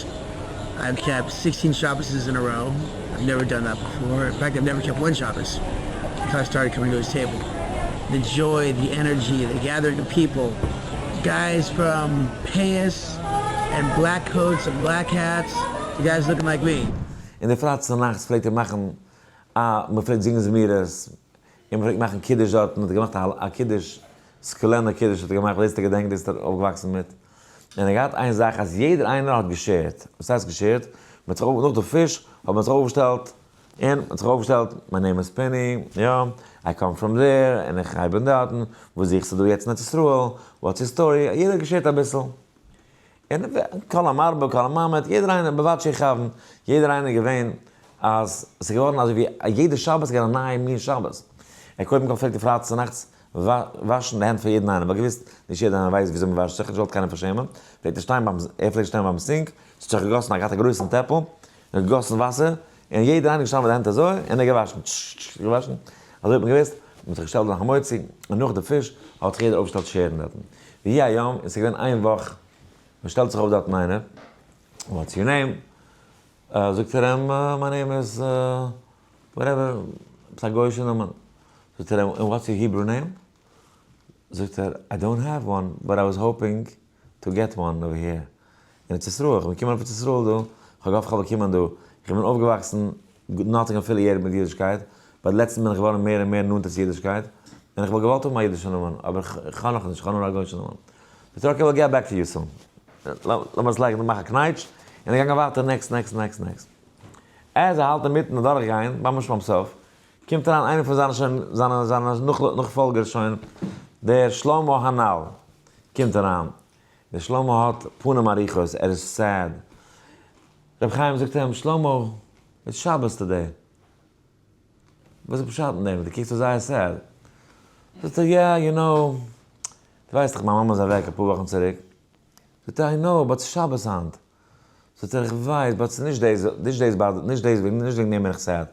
I've kept 16 Shabboses in a row. I've never done that before. In fact, I've never kept one Shabbos until I started coming to his table. The joy, the energy, the gathering of people. Guys from payas and black coats and black hats, the guys looking like me. אין די פרייטאג צונאכטס פלעגט ער מאכן א, מ'פלעגט זינגען זמירות, און מ'פלעגט מאכן קידוש דארטן, האט ער געמאכט א קידוש, סקולענער קידוש האט ער געמאכט, דאס האט ער געדענקט, דאס האט ער אויפגעוואקסן מיט. און ער האט געהאט איין זאך אז יעדער איינער האט גע share ט. וואס הייסט גע share ט? מ'האט זיך אויף, נאך די פיש האט מען זיך אויפגעשטעלט, און מ'האט זיך אויפגעשטעלט, my name is פיני, יא, I come from there, און איך בין דארטן, וואס זוכסטו דא יעצט אין ארץ ישראל, what's your story, יעדער האט גע share ט אביסל. און כל המרבה כל הממעיט, יעדער איינער בבת שיכוון, יעדער איינער איז געווען אז ס'איז געווארן אזוי ווי א יעדע שבת איז געווען א נייע מין שבת. ער קודם כל פלעגט ער פרייטאג צונאכטס וואשן די הענט פאר יעדן איינעם, ווייל געוואוסט נישט יעדער איינער ווייסט וויאזוי מ'וואשט זיך, נישט געוואלט קיינעם פארשעמען, פלעגט ער שטיין ביים, ער פלעגט שטיין ביים sink, ס'האט זיך געגאסן, ער האט געהאט א גרויסן טעפל, און האט געגאסן וואסער, און יעדער איינער איז געשטאנען מיט די הענט אזוי, און ער האט געוואשן, טשששש, געוואשן, אזוי האט מען געוואוסט, מ'האט זיך געשטעלט נאך המוציא, און נאך די פיש האט זיך יעדער אויפגעשטעלט share ן דארטן. ויהי היום, און ס'איז געווען איין וואך, מ'שטעלט זיך אויף דארטן איינער, what's your name? זאגט ער אים, my name is whatever, עפעס א גוי'אישע נאמען. זאגט ער אים, און what's your Hebrew name? זאגט ער, I don't have one, but I was hoping to get one over here אין ארץ ישראל, איך בין געקומען אויף ארץ ישראל דא, איך האב געהאפט איך וועל באקומען דא, איך בין אויפגעוואקסן nothing affiliated מיט אידישקייט, but לעצטנס בין איך געווארן מער און מער נאנטער צו אידישקייט, און איך וואלט געוואלט האבן א אידישע נאמען, אבער איך האב נאכנישט, איך האב נאר א גוי'אישע נאמען. זאגט ער, okay, we'll get back to you soon. לאמיר עס לייגן, מאך א קנייטש, און געגאנגען ווייטער next next next next. אז ער האלט אינמיטן אדורכגיין, ממש ביים סוף, קומט אריין איינער פון זיינע שוין, זיינע זיינע נאכפאלגער שוין, דער שלמה הנ"ל קומט אריין, דער שלמה האט פנים ארוכות, ער איז sad. רבי חיים זאגט אים, שלמה, it's Shabbos today. וואס איז פשט אין דעם? דו קוקסט אויס זייער sad. זאגט ער, yeah, you know, דו ווייסט דאך מיין מאמע איז אוועק אפאר וואכן צוריק. זאגט ער, I know, but ס'איז שבת היינט. זאגט ער, איך ווייס, but ס'איז נישט דאס, נישט דאס באדערט, נישט דאס, נישט וועגן דעם בין איך sad.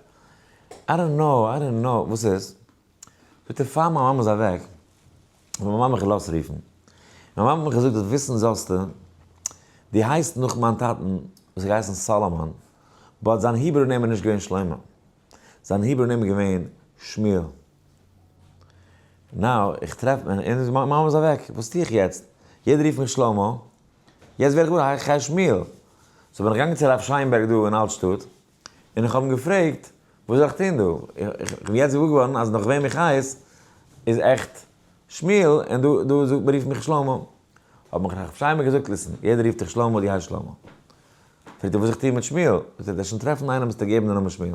I don't know, I don't know, וואס איז? זאגט ער, פאר מיין מאמע איז אוועק, האט מיין מאמע מיך געלאזט רופן. מיין מאמע האט מיך געזאגט, זאלסט וויסן זאלסטו, דו הייסט נאך מיין טאטן, וואס האט געהייסן סאלאמאן, but זיין Hebrew name איז נישט געווען שלמה. זיין Hebrew name איז געווען שמואל. Now, איך טרעף, און מיין מאמע איז אוועק, וואס טו איך יעצט? יעדער רופט מיך שלמה, יעצט ווער איך גאר איך הייס שמואל. So בין איך געגאנגען צו הרב שיינבערג דא אין אלטשטאט, און איך האב אים געפרעגט, וואס זאל איך טון דא? איך בין יעצט געוואר געווארן אז נאך וועם איך הייס איז עכט שמואל, און דא דא זאגט מען רופט מיך שלמה. האט מיך ר' שיימער געזאגט listen, יעדער רופט דיך שלמה, דו הייסט שלמה. פרעגט ער וואס איך טוה מיט שמואל? זאגט ער, וועסט שוין טרעפן איינעם וואס וועט געבן די נאמען שמואל.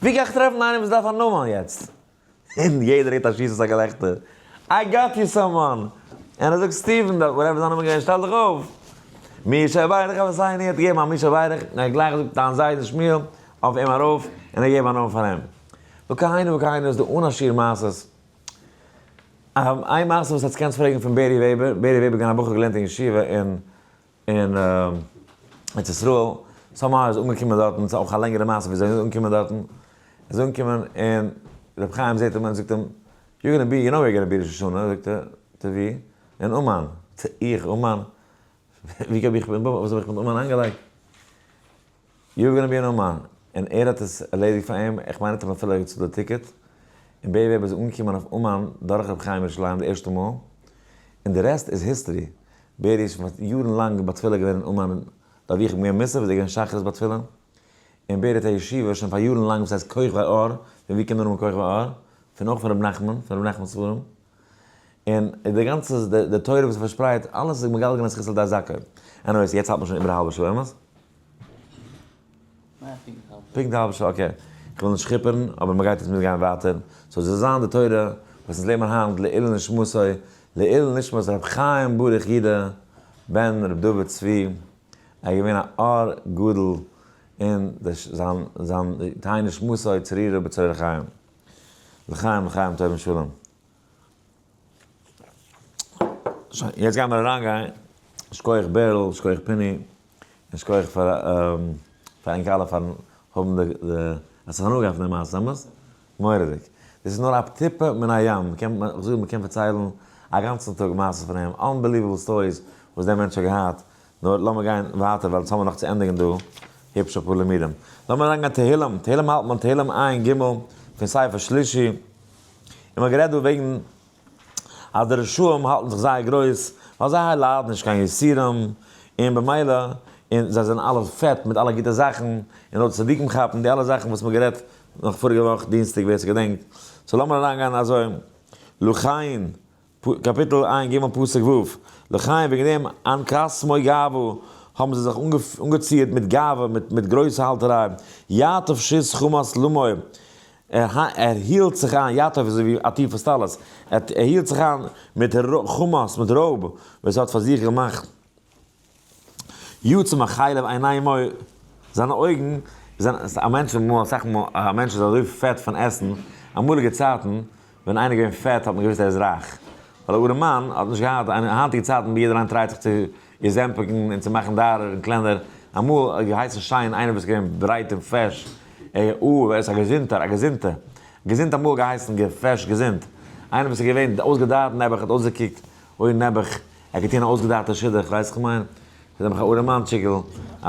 ווי גיי איך טרעפן איינעם וואס דארף א נאמען יעצט? און יעדער הערט א שיס אויס א געלעכטער, I got you someone! און ער זאגט סטיווען דארט, whatever זיין נאמען געווען, שטעל דיך אויף! מי שברך אבותינו האט געגעבן א מי שברך, און ער האט גלייך געזאגט דיין זיידע שמואל, אויף אים ארויף, און ער געגעבן א נאמען פאר אים. וכהנה וכהנה איז דא אן א שיעור מעשות. איין מעשה וואס עטס קענטס פרעגן פון בערי וועבער, בערי וועבער איז געווען א בחור געלערנט אין ישיבה אין אין ארץ ישראל, somehow איז אנגעקומען דארטן, ס'איז אויך א לענגערע מעשה וויאזוי ער איז אנגעקומען דארטן, ער איז אנגעקומען און רבי חיים זעט אים און זאגט אים, you gonna be, you know where you gonna be ראש השנה, זאגט ער, טא ווי? אין אומאן, טא איך אומאן? ווי האב איך, וואס האב איך מיט אומאן איינגעלייגט? you gonna be אין אומאן, און ער האט עס ערלעדיגט פאר אים, איך מיין ער האט אים אפילו געצאלט די ticket, און בערי וועבער איז אנגעקומען אויף אומאן דורך רבי חיים ירושלים די ערשטע מאל, און די rest איז history, בערי איז שוין פאר יארן לאנג ביי תפילה געווען אין אומאן, דארט ווי איך בין געווען מוסף איז ער געווען שחרית ביי תפילה, און בערי האט א ישיבה שוין פאר יארן לאנג וואס הייסט כוכבי אור, פון ווי קומט די נאמען כוכבי אור? פון אויך פון רבי נחמן, פון רבי נחמנ'ס ספרים, און די גאנצע די תורה וואס ער פארשפרייט אלעס איז מגלגל לזכות על ידי זכאי. anyways יעצט האלט מען שוין איבער א האלבע שעה אמת? פונקט א האלבע שעה okay. איך וויל נישט כיפערן אבער מ'גייט יעצט מוזן גיין ווייטער. so זאל זיין די תורה וואס אונז לערנען היינט לעילוי נשמתו לעילוי נשמת ר' חיים ברוך יודא בן ר' דוד צבי ער איז געווען א אור גדול און זיין זיין תהא נשמתו צרורה בצרור החיים. לחיים לחיים טובים שלום. שוין, יעצט גיימיר אריינגיין. שכוח בערל, שכוח פיני, און שכוח פאר פאר ענק אלע פארן האבן די די האסט זיך הנאה געהאט פון די מעשה, אמת? מורא'דיג. דאס איז נאר א טיפה מן הים, מ'קען, איך זאג מ'קען פארציילן א גאנצן טאג מעשות פון אים, unbelievable stories וואס דער מענטש האט געהאט, נאר לאמיר גיין ווייטער ווייל אונז האמיר נאך צו ענדיגן דא היפש אפאר לימודים. לאמיר אריינגיין תהלים, תהלים האלט מען תהלים עיין ג פון ספר שלישי, און מ'האט גערעדט דא וועגן אז די רשעים האלטן זיך זייער גרויס ווייל זיי ליידן נישט קיין יסורים, און במילא און זיי זענען אלע פעט מיט אלע גוטע זאכן, און נאר צדיקים כאפן די אלע זאכן וואס מ'האט גערעדט נאך פאריגע וואך דינסטאג ווער ס'געדענקט. so לאמיר אריינגיין אזוי לכן קאפיטל ע"ג פסוק ו', לכן וועגן דעם אנקסמו גאוה האבן זיי זיך אנגעצירט מיט גאווה, מיט גרויסע האלטעריי, יעטוף שית חמס למו, ער הילט זיך איין, יעטוף איז אזוי ווי עטיפת טלית, ער הילט זיך איין מיט חמס, מיט רויב וואס ער האט פאר זיך געמאכט. יצא מחלב עינימו, זיינע אויגן זענען, א מענטש אמאל, אסאך מאל, א מענטש איז אזוי פעט פון עסן, אמאליגע צייטן ווען איינער איז געווען פעט האט מען געוואוסט ער איז רייך, ווייל א ארעמאן האט נישט געהאט, אין היינטיגע צייטן ווי יעדער איינער try ט זיך צו געזעמפיקן און צו מאכן דארער און קלענער, אמאל האט געהייסן שיין איינער וואס איז געווען ברייט און פעש, ער ער איז א געזונטער, א געזונטע, געזונט אמאל געהייסן געפעש געזונט, איינער וואס איז געווען אויסגעדארט נעבעך האט אויסגעקוקט אוי נעבעך, ער האט געטון א אויסגעדארטע שידוך, ווייסט איך מיין? ס'איז נעבעך א ארעמאנטשיקל,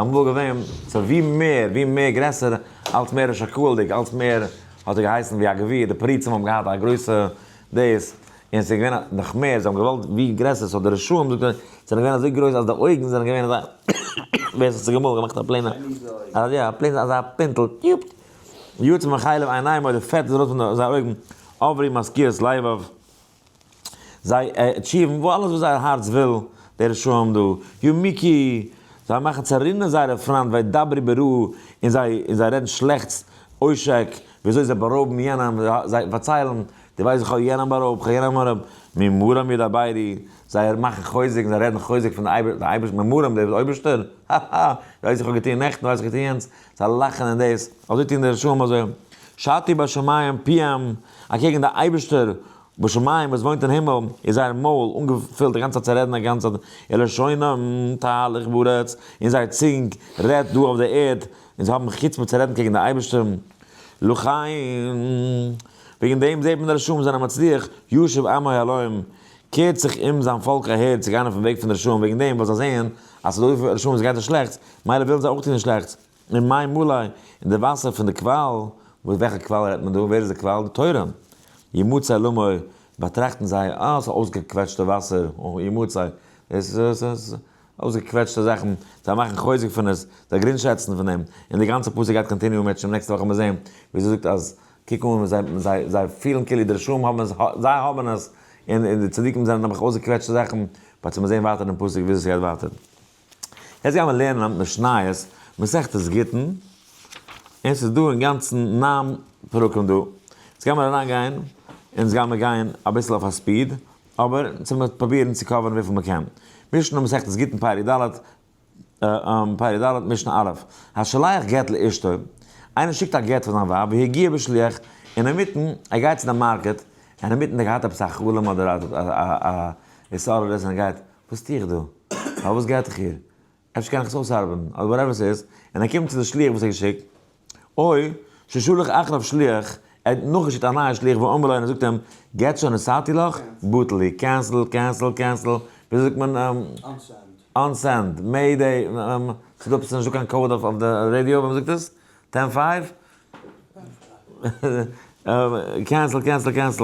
אמאל געווען, so ווי מער, ווי מער גרעסער, אלץ מער ראש הקהל'דיג, אלץ מער האט ער געהייסן ווי א גביר, די פריצים האבן געהאט א גרויסע דאס, און ס'איז געווען נאך מער, זיי האבן געוואלט ווי גרעסער, so די רשעים זאגט ער, זענען געווען אזוי גרויס אז די אויגן זענען געווען אזא, ווער ס'האט זיך געמאלן געמאכט א פלעינע, יא, א פלעינע אזא פינטל, יופ, יצא מחלב עיניהם אוי די פעט איז ארויס פון זייער אויגן, עברו משכיות לבב. זיי achieve ן וואו אלעס וואס זייער הארץ וויל, די רשעים דא, ימיקו, זיי מאכן צערינען זייערע פריינט וידברו ברעה, און זיי און זיי רעדן שלעכטס, עושק, ווי אזוי זיי בארויבן יענעם, זיי פארציילן, דו ווייסט איך האב יענעם בארויבט, איך האב יענעם בארויבט, ממרום ידברו, זיי מאכן חוזק און זיי רעדן חוזק פון די אייבערשטן, ממרום דער אויבערשטער, האהא, דו ווייסט איך האב געטון נעכטן, דו ווייסט איך האב געטון יענץ, זיי לאכן און דאס, אזוי טוען די רשעים אזוי, שתו בשמים פיהם, אקעגן די אייבערשטער בשמים וואס וואוינט אין הימל, איז זייער מויל אנגעפילט די גאנצע צייט צו רעדן א גאנצע צייט, ולשונם תהלך בארץ, און זייער צונג רעדט דא אויף די ערד, און זיי האבן חוצפה צו רעדן קעגן די אייבערשטער, לכן, וועגן דעם זעט מען די רשעים זענען מצליח, ישוב עמו הלום, קערט זיך אום זיין פאלק אהער צו גיין אויפן וועג פון די רשעים, וועגן דעם ווייל זיי זעען אז ס'איז דא אזויפיל רשעים וואס גייט זיי שלעכטס, מילא ווילן זיי אויך טון שלעכטס. און מים מלא, און די וואסער פון די קוואל, וואס וועלכע קוואל רעדט מען דא? ווער איז די קוואל? די תורה. ימצא למו, באטראכטן זיי, אה, ס'איז אויסגעקוועטשטע וואסער, ימצא, דאס איז אויסגעקוועטשטע זאכן, זיי מאכן חוזק פון עס, זיי גרינגשעצן פון דעם, און די גאנצע פסוק גייט continue ן מיט נעקסטע וואך וועלן מיר זען ווי זי זאגט אז קוק אן זיי זיי פילן כאילו די רשעים האבן עס, זיי האבן עס. און די צדיקים זענען נעבעך אויסגעקוועטשטע זאכן, but צו מיר זעהן ווייטער אין פסוק וויאזוי ס'גייט ווייטער. יעצט גייען מיר לערנען משניות, מסכת גיטין, און ס'איז דא אינגאנצן ניין פרקים דא. יעצט גייען מיר אריינגיין, אונז גייען מיר גיין אביסל אויף א speed, אבער צו מיר פרובירן צו cover ן וויפיל מ'קען. משנה מסכת גיטין פרק ד', פרק ד' משנה א', השולח גט לאשתו, איינער שיקט א גט פאר זיין ווייב, והגיע בשליח, און אינמיטן, ער גייט צו די market, און אינמיטן האט ער געהאט עפעס א חלום אדער א התעוררות און ער גייט, וואס טו איך דא? פארוואס גט איך איר? אפשר קען איך עס אויסארבעטן, אדער whatever ס'איז, און ער קומט צו די שליח וואס ער האט געשיקט, או ששלח אחריו שליח, ער האט נאכגעשיקט א נייע שליח ואמר לו און ער זאגט אים, גט שנתתי לך, בטל הוא, cancel, cancel, cancel, וויאזוי זאגט מען? unsend, mayday, ס'איז דא עפעס נישטא קיין code אויף די רעדיא ווען מ'זאגט עס? ten five? cancel, cancel, cancel,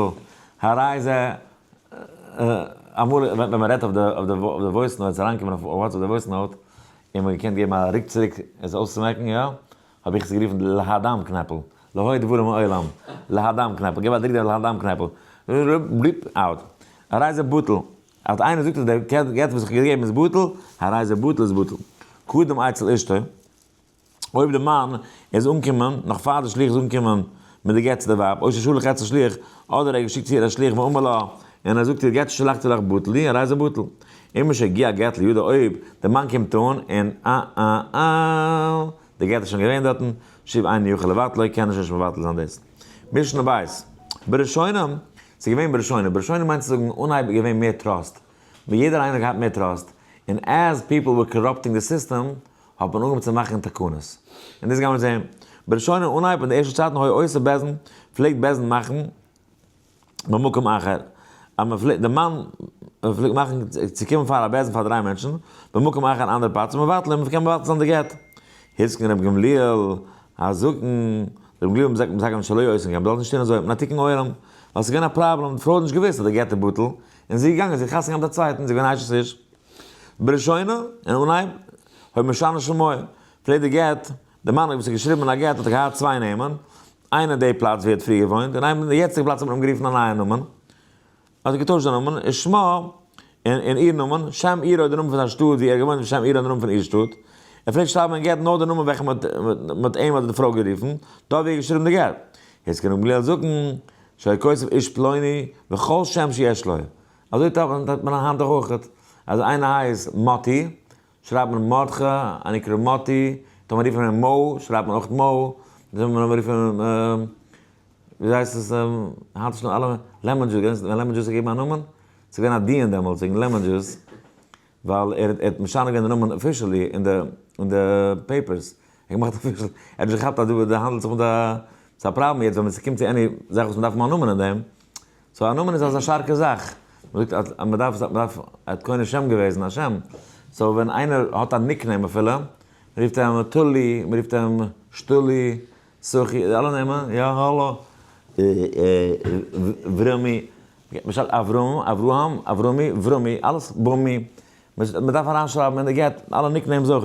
הרי זה, אמאל ווען מ'רעדט אויף די voice note, אריינקומען אויף WhatsApp די voice note, און מ'האט געקענט געבן א ריק צוריק עס אויסצומעקן, יא? האב איך עס גערופן די להדם קנעפל, לא היו דברים מעולם, להדם קנעפל, געב א דריק דעם להדם קנעפל, בליפ, out. הרי זה בטל, אז איינער זאגט אז דער גט וואס איך האב געגעבן איז בטל, הרי זה בטל איז בטל. קדם אצל אשתו, אויב דער מאן איז אנגעקומען נאך פאר דער שליח איז אנגעקומען מיט די גט צו די ווייב, או ששלח אצל שליח, אדער ער האט געשיקט צו איר א שליח ואמר לה, און ער זאגט איר גט ששלחתי לך בטל לי, הרי זה בטל. אם משהגיע גט לידו אויב דער מאן קומט אן און אה אה אה די גט איז שוין געווען דארטן, שוב אינו יכול לבטלו, קען ער שוין נישט מבטל זיין דאס. משנה בית. בראשונים, ס'איז געווען בראשונים, בראשונים מיינט צו זאגן אנהייב איז געווען מער trust, ווי יעדער איינער האט געהאט מער trust, און as people were corrupting the system האט מען אנגעהויבן צו מאכן תקנות. און דאס גיימיר זעהן. בראשונים אנהייב אין די ערשטע צייטן היה עושה בית דין, פלעגט בית דין מאכן במקום אחר, אז מען פלעגט, די מאן פלעגט מאכן צו קומען פאר א בית דין פאר דריי מענטשן, במקום אחר אן אנדערע פלאץ, מבטל און מען קען מבטל זיין די גט. התקין רבי גמליאל הזקן, רבי גמליאל האט מסכם געווען שלא עושין כן, מען זאל נישט טון אזוי, מפני תיקון עולם, ווייל עס איז געווען א פראבלעם, די פרוי האט נישט געוואוסט אז די גט איז בטל, און זי איז געגאנגען, זי האט חתונה געהאט מיט א צווייטן, זי איז געווען אשת איש. בראשונה, אין אנהייב, היה משנה שמו, פלעגט די גט, די מאן וואס האט געשריבן אין א גט האט געהאט צוויי נעמען, איינער די פלאץ ווי ער האט פריער געוואוינט, און איינער די יעצטיגע פלאץ האט מען אים גערופן א נייע נאמען, האט ער געטוישט זיין נאמען, און שמו, און איר נאמען, שם עירו די נאמען פון זיין שטאט ווי ער האט געוואוינט און שם עירה די נאמען פון איר שטאט. ער פלעגט שרייבן אין גט נאר די נאמען וועלכע מען האט אים אדער די פרוי גערופן, דארט ווי ער האט געשריבן די גט. התקין ר' גמליאל הזקן, שהיה כותב איש פלוני, וכל שם שיש לו. אזוי טוט מען היינט דאך אויך, אז איינער הייסט מאטי, שרייבט מען מרדכי, אני קרא מאטי, טאמער רופט מען אים מאו, שרייבט מען אויך מאו, טאמער רופט מען אים, ווי הייסט עס, היינט איז שוין אלע, lemon juice, געדענקסט ווען lemon juice האט געגעבן א נאמען? ס'איז געווען א דיון דעמאלטס וועגן lemon juice, ווייל ער האט משנה געווען די נאמען officially אין די אין די papers, ער האט געמאכט official, ער האט נישט געכאפט אז דא האנדלט זיך מיט א, ס'איז א פראבלעם יעצט ווען ס'קומט צו any זאך וואס מ'דארף האבן א נאמען אין דעם, so א נאמען איז אזא שטארקע זאך, מען זאגט אז מען דארף, מען דארף, ער האט קונה שם געוועזן א שם, so ווען איינער האט א nickname אפילו, מען רופט אים טולי, מען רופט אים שטולי, סוכי, די אלע נעמען, יא האלא, ורמי, מען שרייבט אברהם, אברהם, אברמי, ורמי, אלעס בומי, מען דארף אריינשרייבן אין די גט אלע nicknames אויך.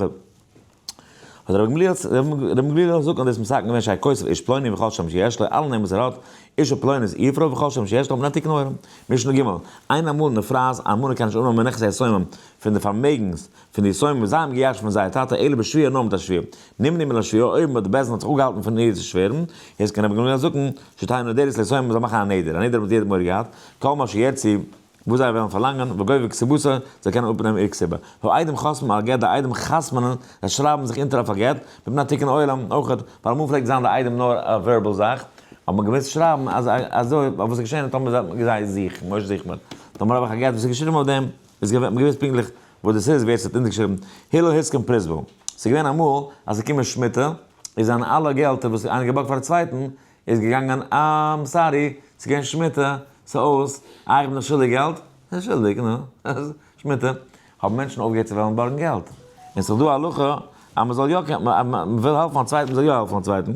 האט רבי גמליאל רבי גמליאל זאגט אז דאס מתקן געווען שהיה כותב איש פלוני וכל שם שיש לו, אלע נעמען וואס ער האט, אשה פלונית איר פרוי וכל שם שיש לו, מפני תיקון העולם. משנה ג', אין אלמנה נפרעת, א אלמנה קען נישט אננעמען מנכסי היתומים פון די פארמעגנס פון די יתומים וואס זיי האבן געירשט פון זייער טאטע אלא בשבועה נאר מיט א שבועה. נמנעה מן השבועה, אויב די בית דין האט זיך אפגעהאלטן פון איר צו שווערן, התקין רבי גמליאל הזקן, שתהא נודרת ליתומים מען זאל מאכן א נדר, א נדר האט יעדער מורא געהאט, כל מה שירצו, וואס זיי וועלן פארלאנגען, וגובה כתובתה, זיי קענען אפנעמען איר כתובה. והעדים חותמים על הגט, די עדים חתמ'נען, זיי שרייבן זיך אונטער אויף א גט, מפני תיקון עולם, אויך, ווייל אמאל פלעגט זיין די עדים נאר א verbal זאך, האט מען געמוזט שרייבן אז אזוי, ווייל וואס איז געשען טאמער זיי זיי זיך, משה זיך מיר, טאמער האב איך א גט וואס איז געשריבן אויף דעם, איז געווען, מען געוואוסט פונקטליך וואס דאס איז, ווער ס'האט אונטערגעשריבן, הלל התקין פרוזבול. ס'איז געווען אמאל אז ס'איז געקומען שמיטה, איז זיינע אלע געלטער וואס איינער געבארגט פאר א צווייטן, איז געגאנגען I'm sorry, ס'איז געווען שמיטה, ס'איז אויס, איי איך בין דאך שולדיג געלט? ס'איז שולדיג, נו, שמיטה, האבן מענטשן אויפגעהערט צו וועלן בארגן געלט. און ס'איז דא א הלכה אז מ'זאל יא קענען, אז מ'וויל העלפן א צווייטן מ'זאל יא העלפן א צווייטן.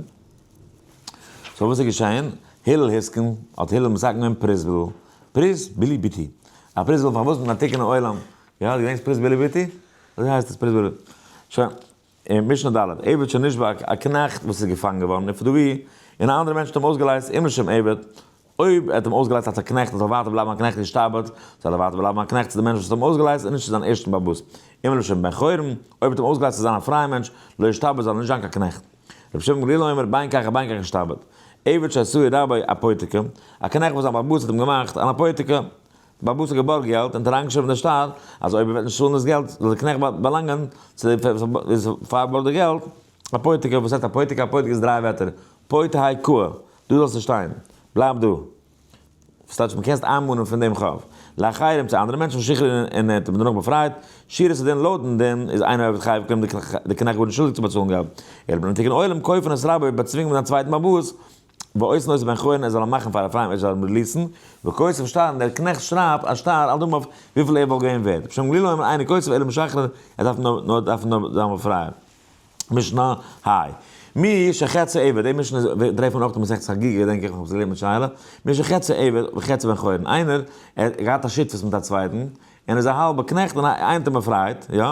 so וואס איז געשען? הלל התקין, האט הלל מתקן געווען פרוזבול, פריז בילי ביטי. א פרוזבול פארוואס? מפני תיקון העולם. יא, דו געדענקסט פריז בילי ביטי? אזוי הייסט עס פריז בילי. שוין. אין משנה ד', עבד שנשבה, א קנעכט וואס איז געפאנגען געווארן, ופדאוהו, און א אנדערע מענטש האט אים אויסגעלייזט, אם לשם עבד, אויב ער האט אים אויסגעלייזט אלס א קנעכט ער זאל ווייטער בלייבן א קנעכט ישתעבד, זאל ער ווייטער בלייבן א קנעכט צו די מענטש וואס האט אים אויסגעלייזט און נישט צו זיין ערשטן בעל הבית. אם לשם בן חורין, אויב ער האט אים אויסגעלייזט צו זיין א פרייער מענטש, לא ישתעבד זאל ער נישט זיין קיין קנעכט. רבי שמעון בן גמליאל אומר, בין כך ובין כך ישתעבד. עבד שעשאו רבו אפותיקי, א קנעכט וואס זיין בעל הבית האט אים געמאכט אן אפותיקי. דער בעל הבית האט געבארגט געלט און האט אריינגעשריבן אין די שטר אז אויב ער וועט נישט צאלן דאס געלט זאל דער קנעכט באלאנגען צו די וואס פארבארגט די געלט. אפותיקי, וואס הייסט אפותיקי? אפותיקי איז דריי ווערטער, פויטה היי קוה, דא זאלסטו שטיין, בלייב דא. וואס טייטש מ'קענסט איינמאנען פון דעם חוב? לאחרים צו אנדערע מענטשן שחרר און ער האט אים דערנאך באפרייט, שורת הדין לויטן דין איז אינו עבד חייב כלום די קנעכט גארנישט שולדיג צו באצאלן געלט, אלא מפני תיקון עולם כופין את רבו באצווינגן מיט זיין צווייטן בעל הבית ועושין אותו בן חורין ער זאל אים מאכן פאר א פרייען ער זאל אים release ן, וכותב שטר און דער קנעכט שרייבט א שטר על דמיו וויפיל ער וואלט געווען ווערט, רבי שמעון גליל אומר אינו כותב אלא משחרר ער דארף נאר דארף נאר זיין באפרייען. משנה ה. מי שחצי עבד, די משנה טרעפט מען אויך אין מסכת חגיגה געדענק איך, איך האב עס געלערנט מיט שאלה, מי שחצי עבד וחצי בן חורין, איינער ער האט געהאט א שותפות מיט א צווייטן, און ער איז א האלבע קנעכט און איינער האט אים באפרייט, יא,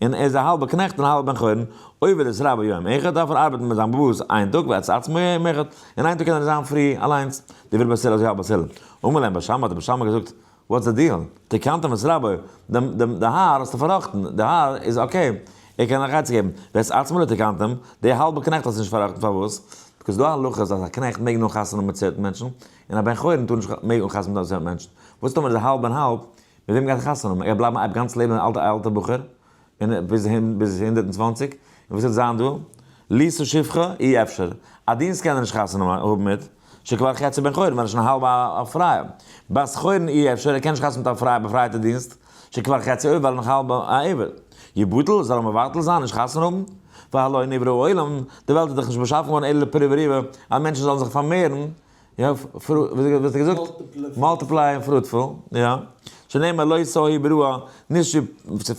און ער איז א האלבע קנעכט און א האלבע בן חורין, עובד את רבו יום אחד דארף ער ארבעטן מיט זיין באס איין טאג ואת עצמו יום אחד, און איין טאג קען ער זיין free אליינס, דברי בית הלל אזוי האלט בית הלל. אמר להם בית שמאי האט בית שמאי געזאגט, what's the deal? תקנתם את רבו, דעם די האר האסטו פארראכטן, די האר איז okay, ער קען נאך עצה געבן, ואת עצמו לא תקנתם, די האלבע קנעכט האסטו נישט פארראכטן פארוואס? because דא הלכה איז אז א קנעכט מעג נאר חתונה האבן מיט certain מענטשן, און א בן חורין טאר נישט מעג אויך חתונה האבן מיט certain מענטשן, וואס טאמער איז האלב און האלב, מיט וועם גייט ער חתונה האבן? ער גייט בלייבן א גאנץ לעבן אן אלטע אלטע בחור, און ביז ביז 120, און וואס וועט זיין דא? לישא שפחה אי אפשר, א דינסט קען ער נישט חתונה האבן מיט, שכבר חצי בן חורין, ווייל ער איז שוין האלב א פרייע. בת חורין אי אפשר, ער קען נישט חתונה מיט א פרייע באפרייטע דינסט, שכבר חצי עובד, ווייל ער איז נאך האלב א עבד. יבטל, זאל ער מבטל זיין, נישט חתונה האבן? והלא נברא העולם, די וועלט איז דאך נישט באשאפן געווארן אלא לפריה ורביה, אז מענטשן זאלן זיך פארמערן, יא, ווי האסטו געזאגט? multiply און fruitful, יא. שנאמר לא תוהו בראה, נישט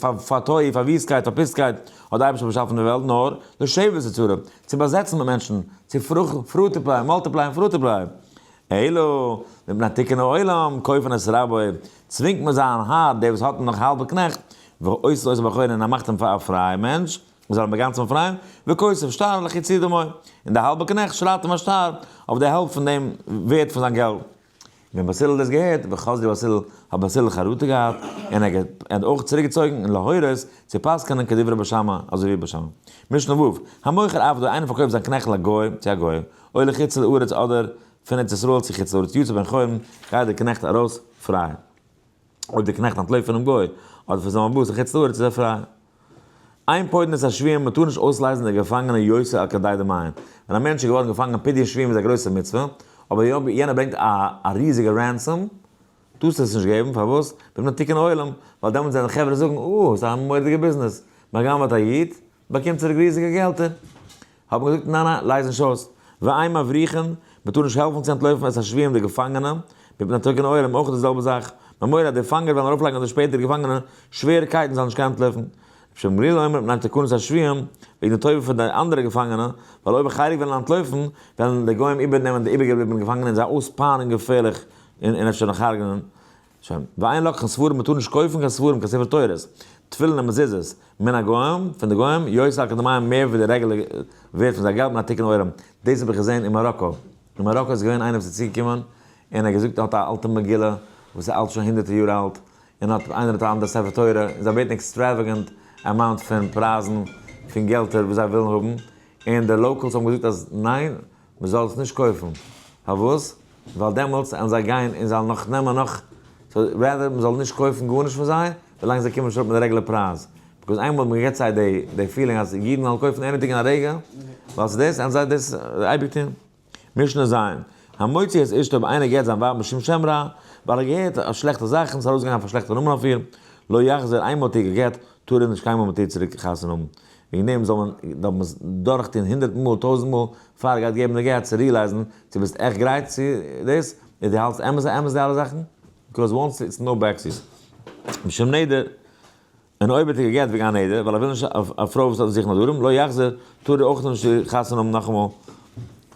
פאר תוהו, פאר וויסטקייט, פאר פוסטקייט, האט דער אייבערשטער באשאפן די וועלט, נאר לשבת יצרה, צו באזעצן מיט מענטשן, צו fruitiply, multiply און fruitiply. אלא, מפני תיקון העולם, כופין את רבו, צווינגט מען זיין האר, דער וואס האט נאך האלבע קנעכט, ועושה אותו בן חורין און ער מאכט אים פאר א פרייע מענטש, זאל אים אינגאנצן באפרייען, וכותב שטר לחצי דמו, און די האלבע קנעכט שרייבט אים א שטר אויף די העלפט פון דעם ווערט פון זיין געלט. ווען בית הלל האט דאס געהערט, וחזרו בית הלל, האט בית הלל חרטה געהאט, און ער האט אויך צוריקגעצויגן און להורות צו פסק'ענען כדברי בית שמאי, אזוי ווי בית שמאי. משנה ו', המוכר עבדו, איינער פארקויפט זיין קנעכט לגוי, צו א גוי, או לחוץ לארץ אדער פון ארץ ישראל צו חוץ לארץ, יצא בן חורין, גייט דער קנעכט ארויס פריי. אויב דער קנעכט אנטלויפט פונעם גוי, אדער פון זיין בעל הבית אין חוץ לארץ איז ער פריי. אין פודין את השבויים, מען טאר נישט אויסלייזן די געפאנגענע יותר על כדי דמיהן. ווען א מענטש איז געווארן געפאנגען פדיון שבויים איז א גרויסע מצוה, אבער אויב יענער ברענגט א א ריזיגע ransom, טארסטו עס נישט געבן, פארוואס? מפני תיקון עולם, ווייל דעמאלטס וועלן חברה זאגן, אה, ס'איז א מורא'דיגע ביזנעס, מען גנב'עט א איד, באקומט צוריק ריזיגע געלטער. האט מען געזאגט, ניין ניין, לייז נישט אויס. ואין מבריחין, מען טאר נישט העלפן צו אנטלויפן את השבויים די געפאנגענע, מפני תיקון עולם, אויך די זעלבע זאך, ממורא אז די פאנגער וועלן ארויפלייגן אויף די שפעטערע געפאנגענע שווערע קייטן זאלן נישט קענען אנטלויפן. רבי שמעון גמליאל אומר מפני תקנת השבויים, וועגן די טובה פון די אנדערע געפאנגענע, ווייל אויב א חלק וועלן אנטלויפן, וועלן די גוים איבערנעמען די איבערגעבליבענע געפאנגענע און זיי אויספייניגן געפערליך און אפשר נאך הרג'נען. שוין. ואין לוקחין ספרים, מען טאר נישט קויפן קיין ספרים, קיין ספר תורות, תפילין און מזוזות, מן הגוים, פון די גוים, יותר על כדי דמיהן מער ווי די רעגולער ווערט פון זייער געלט מפני תיקון עולם. דאס האב איך געזען אין מאראקא. אין מאראקא איז געווען איינער וואס איז צוגעקומען און ער האט געזאגט ער האט א אלטע מגילה וואס איז אלט שוין הונדערטער יאר אלט, און האט איינער האט א אנדערע ספר תורה, און זיי בעטן extravagant amount פון פרייזן פון געלטער וואס זיי ווילן האבן, און די locals האבן געזאגט אז ניין, מען זאל עס נישט קויפן. פארוואס? ווייל דעמאלטס וועלן זיי גיין און זיי וועלן נאך נעמען נאך, so rather מען זאל נישט קויפן גארנישט פון זיי, ווילאנג זיי קומען נישט אראפ מיט די רעגולער פרייז. because איינמאל מען געבט זיי די די feeling אז אידן וועלן קויפן anything אין א רגע, ווייל ס'איז דאס, וועלן זיי דאס אייביג טון. משנה ז', המוציא את אשתו אויב איינער גט זיין ווייב משום שם רע, ווייל ער געהערט א שלעכטע זאך און ס'איז ארויסגעגאנגען א שלעכטע נאמען אויף איר, לא יחזיר, איינמאל האט איר געגט, טאר ער נישט קיינמאל מיט איר צוריק חתונה האבן. וועגן דעם זאל מען דארף מען עס דורכטון הונדערט מאל טויזנט מאל פאר ער גייט געבן די גט צו realize ן צו ביסט עכט גרייט צו דאס, און דו האלטסט אמת אמת די אלע זאכן, because once it's no backsies. משום נדר, און אויב האט ער געגעט וועגן א נדר, ווייל ער וויל נישט א פרוי וואס האט אויף זיך נדרים, לא יחזיר, טאר ער אויך נישט חתונה האבן נאכאמאל.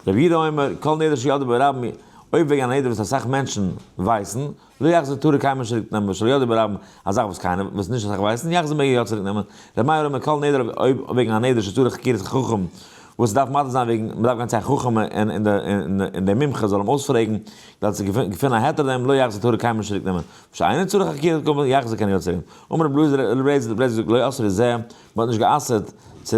רבי יהודה אומר, כל נדר שידעו בו רבים, אויב וועגן א נדר וואס אסאך מענטשן ווייסן, לא יחזיר טאר ער קיינמאל נישט צוריק נעמען שלא ידעו ברבים, א זאך וואס קיינער, וואס נישט אסאך ווייסן, יחזיר מעג ער יא צוריק נעמען. רבי מאיר אומר, כל נדר אויב וועגן א נדר שצריך חקירת חכם. וואס ס'דארף מתיר זיין וועגן מ'דארף גיין צו א חכם און דער מומחה זאל אים אויספרעגן, כדי צו געפינען א היתר דעם לא יחזיר טאר ער קיינמאל נישט צוריק נעמען, ושאינו צריך חקירה קבל יחזיר קען ער יא צוריק נעמען. אמר רבי אלעזר רבי אלעזר רבי אלעזר זאגט לא אסרו זה, מ'האט נישט גע'אסר'ט צו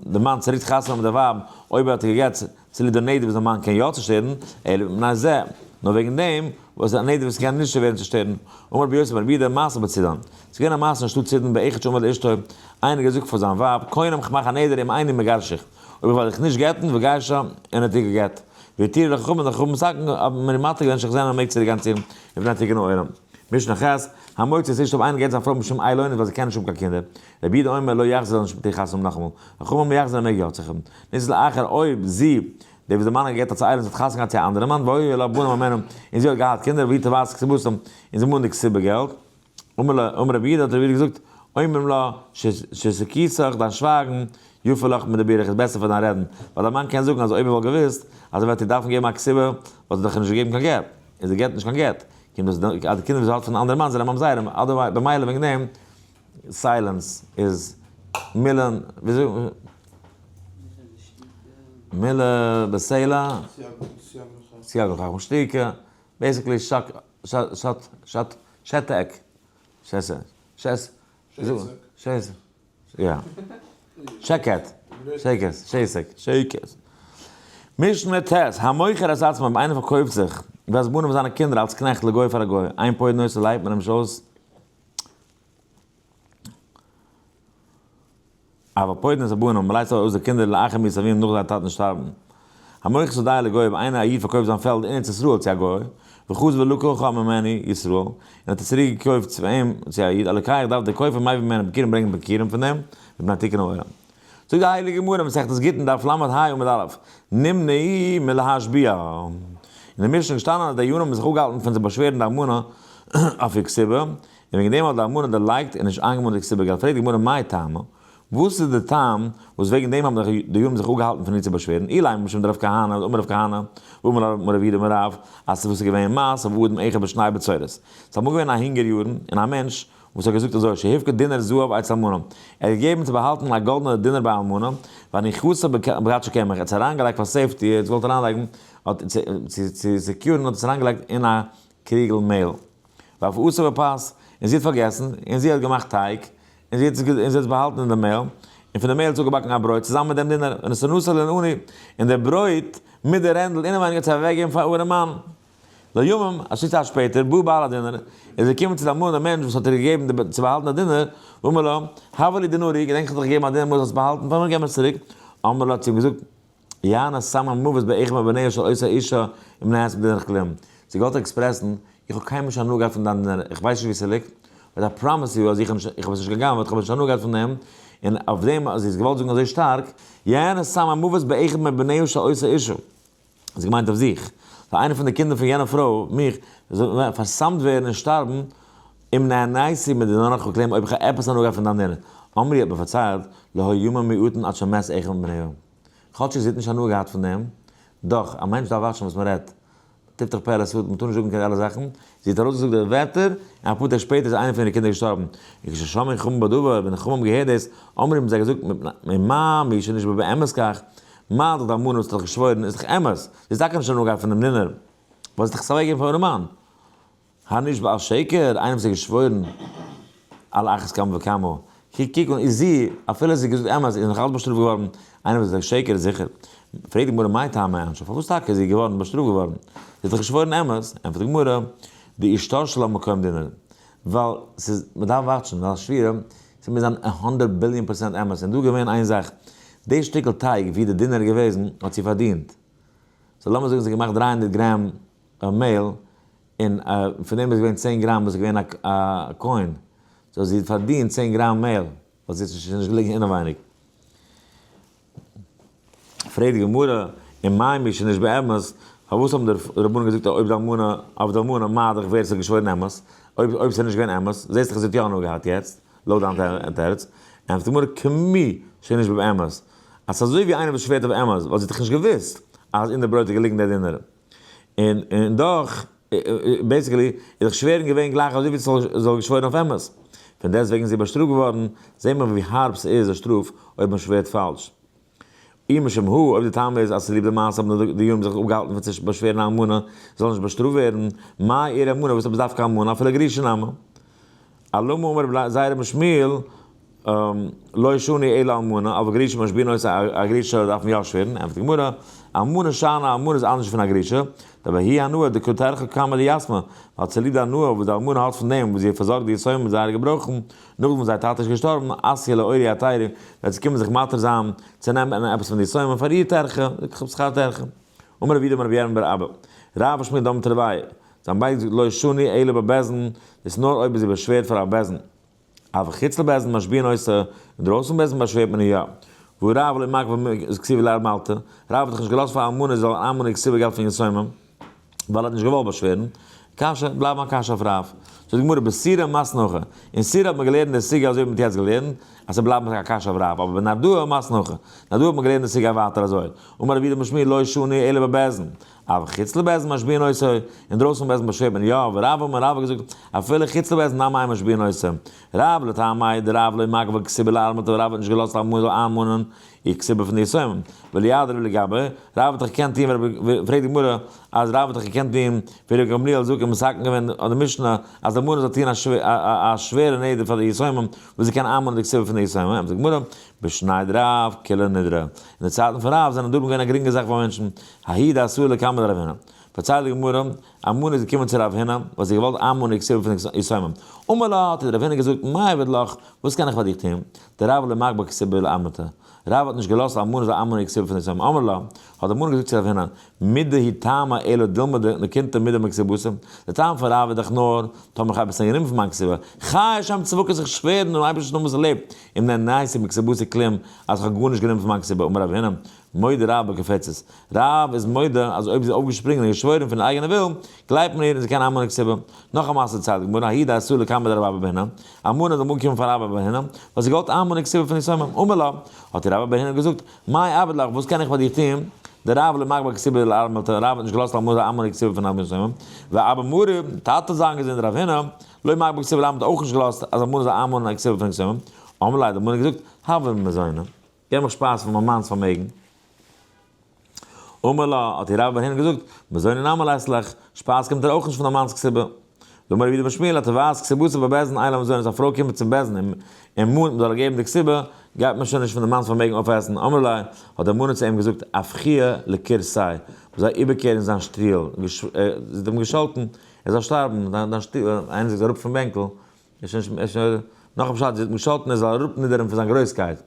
די מאן צוריק חתונה האבן מיט די ווייב אויב ער האט איר גע'גט צוליב די נדר וואס די מאן קען יא צושטערן, אלא מפני זה, נאר וועגן דעם וואס א נדר וואס קען נישט ווערן צושטערן. אמר רבי יוסי בר רבי יהודה מעשה בצידון, ס'איז געווען א מעשה אין שטאט צידון באחד שאמר לאשתו, איינער האט געזאגט פאר זיין ווייב, קונם כ'מאך א נדר אם איני מגרשך, אויב איך וועל דיך נישט גט'ן, וגירשה, און ער האט איר גע'גט. והתירו לחכמים, די חכמים פסק'ן, האבן מיר מתיר געווען שהחזירנו מעג צוריק גיין צו אים, מפני תיקון העולם. משנה ח', המוציא את אשתו אויב איינער גט זיין פרוי משום איילונית ווייל זי קען נישט האבן קיין קינדער, רבי יהודה אומר לא יחזיר זאל נישט מיט איר חתונה האבן נאכאמאל, חכמים אומרים יחזיר ער מעג יא צו האבן. נישט לאחר אויב זי, דער וואס דער מאן האט געגעט האט צו איילונית האט חתונה געהאט צו א אנדערע מאן, והיו לה בנים ממנו, און זי האט געהאט קינדער, והיא תובעת כתובתם, און זי מאנט די כתובה געלט. אמר לה, אמר רבי יהודה האט רבי יהודה געזאגט, אומרים לה, שתיקתך, דיין שווייגן, יפה לך מדיבורך איז בעסער פאר דיין רעדן, ווייל דיין מאן קען זאגן אז אויב ער וואלט געוואוסט אז ער וועט איר דארפן געבן א כתובה, וואלט ער דאך איר נישט געגעבן קיין גט, און זי געבט נישט קיין גט, קומט אויס אז די קינדער וואס זי האט פון די אנדערע מאן זענען ממזרים, otherwise במילא וועגן דעם silence איז מילין, וויאזוי מילה בסלע, סייג לחכם שתיקה, basically שק שט שט שתק, שס שס שס יא. שקט. שקט. שסק. שקט. משנה ט', המוכר את עצמו, אויב איינער פארקויפט זיך, ואת בניו זיינע קינדער אלס קנעכט לגוי פאר א גוי, אין פודין אותו לייט מען אים נישט אויס, אבל פודין את הבנים, מען לייט אויס די קינדער לאחר מיתת אביהם נאך זייער טאטנ'ס שטארבן. המוכר שדהו לגוי, אויב איינער א איד פארקויפט זיין פעלד אין ארץ ישראל צו א גוי, וחזר ולקחה ממנו ישראל, און האט עס צוריק געקויפט צו אים, צו א איד, הלוקח דארף דער קויפער מביא ממנו ביכורים ברענגען ביכורים פון דעם, מפני תיקון העולם. זאגט די הייליגע גמרא, מסכת גיטין דף ל"ה עמוד א', נמנעו מלהשביע. אין די משנה איז געשטאנען אז די דיינים האבן זיך אפגעהאלטן פון צו באשווערן די אלמנה אויף איר כתובה, און וועגן דעם האט די אלמנה דערלייגט און נישט איינגעמאנט די כתובה געלט. פרעגט די גמרא מאי טעמא? וואס איז די טעם וואס וועגן דעם האבן די דיינים זיך אפגעהאלטן פון איר צו באשווערן? אילימא משום דרב כהנא, אמר רב כהנא, ואמר רב יהודה אמר רב, אז ס'איז וואס איז געווען מעשה באדם אחד בשני בצורת. ס'איז אמאל געווען א הונגער יארן, און א מענטש וואס האט געזאגט אזוי, שהפקיד דינר זהב אצל אלמנה, ער האט געגעבן צו באהאלטן א גאלדענע דינר ביי אלמנה, והניחתה בכד של קמח, ער האט עס אריינגעלייגט פאר safety, ער האט געוואלט אריינלייגן, צו secure ן האט ער עס אריינגעלייגט אין א קריגל מעהל. ואפאתה בפת, און זי האט פארגעסן, און זי האט געמאכט טייג, און זי האט עס באהאלטן אין די מעהל, און פון די מעהל האט זי אפגעבאקן א ברויט צוזאמען מיט דעם דינר, ונתנתה לעני, און די ברויט מיט די רענדל אינעווייניג האט זי אוועקגעגעבן פאר ארעמאן. לימים, א שטיק צייט שפעטער, בא בעל הדינר, איז געקומען צו די אלמנה דער מענטש וואס האט איר געגעבן צו באהאלטן די דינר, ואמר לה, הבה לי דינרי, געדענק איך האב דיך געגעבן א דינר מוז עס באהאלטן פאר מיר, געב מיר עס צוריק. אמרה לו, האט זי אים געזאגט, יענה סם המוות באחד מבניה של אותה אישה אם נעשה בדרך כלום. זי געוואלט express ן, איך האב קיינמאל נישט הנאה געהאט פון דיין דינר, איך ווייס נישט וואו ס'ליגט, but I promise you אז איך האב עס נישט גע'גנב'עט, איך האב נישט הנאה געהאט פון דעם, און אויף דעם אז זי האט געוואלט זאגן אזוי שטארק, יענה סם המוות באחד מבניה של אותה אישה. זי געמיינט אויף זיך, ווייל איינער פון די קינדער פון יענע פרוי, מיך, זאל פארסמ'ט ווערן און שטארבן, אם נהניתי מדינרך כלום, אויב איך האב עפעס הנאה געהאט פון דיין דינר. אמרו האט מען פארציילט, לא היו ימים מועטין עד שמת אחד מבניהם. כאטשיג זי האט נישט הנאה געהאט פון דעם, דאך, א מענטש דארף וואטשן וואס מען רעדט. תפתח פה לסוד, מען טאר נישט זאגן קיין אלע זאכן. זי האט ארויסגעזאגט די ווערטער, און אפאר טעג שפעטער איז איינער פון אירע קינדער געשטארבן. וכששמעו חכמים בדבר, ווען די חכמים האבן געהערט דאס, אמרו האבן זיי געזאגט, מפני מה מי שנשבע באמת כך, מה דאך די אלמנה וואס האט דאך געשוואוירן איז דאך אמת, זי איז טאקע נישט הנאה געהאט פון דעם דינר, וואס האט דאך עס אוועקגעגעבן פאר ארעמאן. הנשבע על שקר, איינער וואס האט געשוואוירן על אחת כמה וכמה, קוק קוק אן איז זי, אפילו זי האט געזאגט אמת, איז נאך אלץ באשטראפט געווארן, איינער וואס זאגט שקר איז זיכער. פרעגט די גמרא מאי טעמא ענשה, פארוואס טאקע איז זי געווארן באשטראפט געווארן, זי האט דאך געשוואוירן אמת, ענטפערט די גמרא, דאישתרש לה מקום דינר, ווייל ס'איז, מ'דארף וואטשן, ווייל א שווירה, ס'מוז זיין א הונדערט ביליאן פראצענט אמת, און דא געווען איין זאך, די שטיקל טייג ווי די דינר איז געוועזן, האט זי פארדינט. so לאמיר זאגן זי האט געמאכט 300 גרעם מעהל, און פון דעם איז געווען 10 גראם וואס איז געווען א coin, so זי האט פארדינט 10 גראם מעהל, ווייל זי האט נישט געליגן אינעווייניג. פרעגט די גמרא, ומאי מי שנשבע אמת, פארוואס האבן די רבנן געזאגט אויב די אלמנה, אויף די אלמנה, מה דאך ווער עס האט געשוואוירן אמת, אויב אויב עס איז נישט געווען אמת, זעסט דאך אז זי האט יא הנאה געהאט יעצט, לויט דיין תירוץ, ענטפערט די גמרא, כמי שנשבע באמת, אז ס'איז אזוי ווי איינער וואס שווערט אויף אמת, ווייל זי האט דאך נישט געוואוסט אז אין די ברויט איז געליגן דער דינר. און און דאך, basically, איז דאך שווערן געווען גלייך אזוי ווי ס'זאל געשוואוירן אויף אמת. פון דעסטוועגן איז זי באשטראפט געווארן, זעט מען ווי הארב ס'איז די שטראף אויב מען שווערט פאלש. אי משום הא, אויב די טעם איז אז צוליב די מעשה האבן די דיינים זיך אפגעהאלטן פון צו באשווערן א אלמנה זי זאל נישט באשטראפט ווערן, מאי איריא אלמנה וואס עפעס דווקא אלמנה אפילו גרושה נמי. אלמה אמר רבי זירא בן שמואל לא שנו אלא אלמנה אבל גרושה משביעין אותה א גרושה דארף מען יא שווערן, ענטפערט די גמרא, אלמנה שאני אלמנה איז אנדערש פון א גרושה, דבההיא הנאה דקא טרחא קמי דיתמי, ווייל צוליב די הנאה וואס די אלמנה האט פון דעם וואס זי האט פארזארגט די יתומים מיט זייערע געברויכן, נאכדעם וואס זייער טאטע איז געשטארבן, אתיא לאורי אתיירא, וועט זי קומען זיך מטריח זיין צו נעמען עפעס פון די יתומים פאר איר טרחה, שכר טרחה. אמר רב יהודה אמר רבי ירמי' בר אבא, רב ושמואל דאמרי תרוייהו, זיי האבן ביידע געזאגט לא שנו אלא בבית דין, דאס איז נאר אויב איז זי באשווערט פאר א בית דין. אבל חוץ לבית דין משביעין אותה, אינדרויסן בית דין באשווערט מען איר יא. והא רב לא מגבי כתובה לארמלתא, רב האט דאך נישט געלאזט פאר אלמנה זי זאל איינמאנען כתובה געלט פון יתומים, ווייל ער האט נישט געוואלט באשווערן. קשיא, בלייבן א קשיא אויף רב. זאגט די גמרא בסוריא מתני הכי, אין סוריא האט מען געלערנט די סוגיא אזוי ווי מען האט יעצט געלערנט, אז ס'בלייבט א קשיא אויף רב, אבער בנהרדעא מתני הכי, נהרדעא האט מען געלערנט די סוגיא ווייטער אזוי, אמר רב יהודה אמר שמואל לא שנו אלא בבית דין, אבל חוץ לבית דין משביעין אותה, אינדרויסן פון בית דין באשווערט מען יא, ורב אמר רב האט געזאגט, אפילו חוץ לבית דין נמי אין משביעין אותה, רב לטעמיה דרב לא מגבי כתובה לארמלתא רב האט נישט געלאזט אלמנה זאל איינמאנען איר כתובה פון די יתומים, וליהדר לגביה, רב האט דאך געקענט טון ווי פרעגט די גמרא אז רב האט דאך געקענט טון ווי ר' גמליאל זאגט און מתקן געווען אויף די משנה אז די אלמנה זאל טון א שווערע נדר פאר די יתומים וואס זי קען איינמאנען די כתובה פון די יתומים, ענטפערט די גמרא, בשני דרב כולהו נדרי, אין די צייטן פון רב זענען נדרים געווען א גרינגע זאך פאר מענטשן, ההיא דאתאי לקמיה דרב הונא, פארציילט די גמרא, אלמנה איז געקומען צו רב הונא, וואס זי געוואלט איינמאנען די כתובה פון די יתומים, אמר לה, האט איר רב הונא געזאגט, מאי אעביד לך, וואס קען איך פאר דיך טון, דרב לא מגבי כתובה לארמלתא, רב האט נישט געלאזט אלמנה זאל איינמאנען די כתובה פון די יתומים, אמר לה, האט די אלמנה געזאגט צו רב הונא, מידי הוא טעמא אלא דילמא דנקיטנא מידי מכתובתי, די טעם פון רב איז דאך נאר, טאמער איך האב עפעס גענומען פון מיין כתובה, חי השם צבקות איך שווער דעם אייבערשטנ'ס נאמען וואס ער לעבט, אם נהניתי מכתובתי כלום, אז איך האב גארנישט גענומען פון מיין כתובה, אמר רב הונא, מודה רב בקופצת, רב איז מודה אז אויב זי איז אויפגעשפרינגען און געשוואוירן פון איר אייגענע ווילן, גלייבט מען איר און זי קען איינמאנען כתובה. נאך א מעשה דערציילט די גמרא, ההיא דאתאי לקמיה דרב אבא בר הונא, אלמנה איז אמאל געקומען פאר רב אבא בר הונא, ווייל זי געוואלט איינמאנען כתובה פון יתומים, אמר לה, האט איר רב אבא בר הונא געזאגט, מאי אעביד לך, וואס קען איך פאר דיר טון, דרב לא מגבי כתובה לארמלתא, רב האט נישט געלאזט אלמנה זאל איינמאנען כתובה פון יתומים, ואבא מרי, טאטע זיין געזונט רב הונא, לא מגבי כתובה לארמלתא אויך נישט געלאזט אז אלמנה זאל איינמאנען כתובה פון יתומים, אמרה ליה, די אלמנה האט געזאגט, הב לי מזוני. געב מיך שפייז פון מיין מאנ'ס פארמעגן. אמר לה, האט איר רב בר הונא געזאגט, מזוני נמי לית לך, שפייז קומט דיר אויך נישט פון דיין מאנ'ס כתובה. דאמר רב יהודה אמר שמואל, התובעת כתובתה בבית דין אין לה מזונות, א פרוי קומט צום בית דין און מאנט מ'זאל איר געבן די כתובה, גייט מען שוין נישט פון די מאנ'ס פארמעגן אויפעסן. אמרה ליה, האט די אלמנה צו אים געזאגט, אפכוה לכורסיה, מ'זאל איבערקערן זיין שטוהל, זי האט אים געשאלטן, ער זאל שטארבן, דיין שטוהל, איינער זאגט אראפ פון בענקל, נאך א פשט, זי האט אים געשאלטן ער זאל אראפנידערן פון זיין גרויסקייט.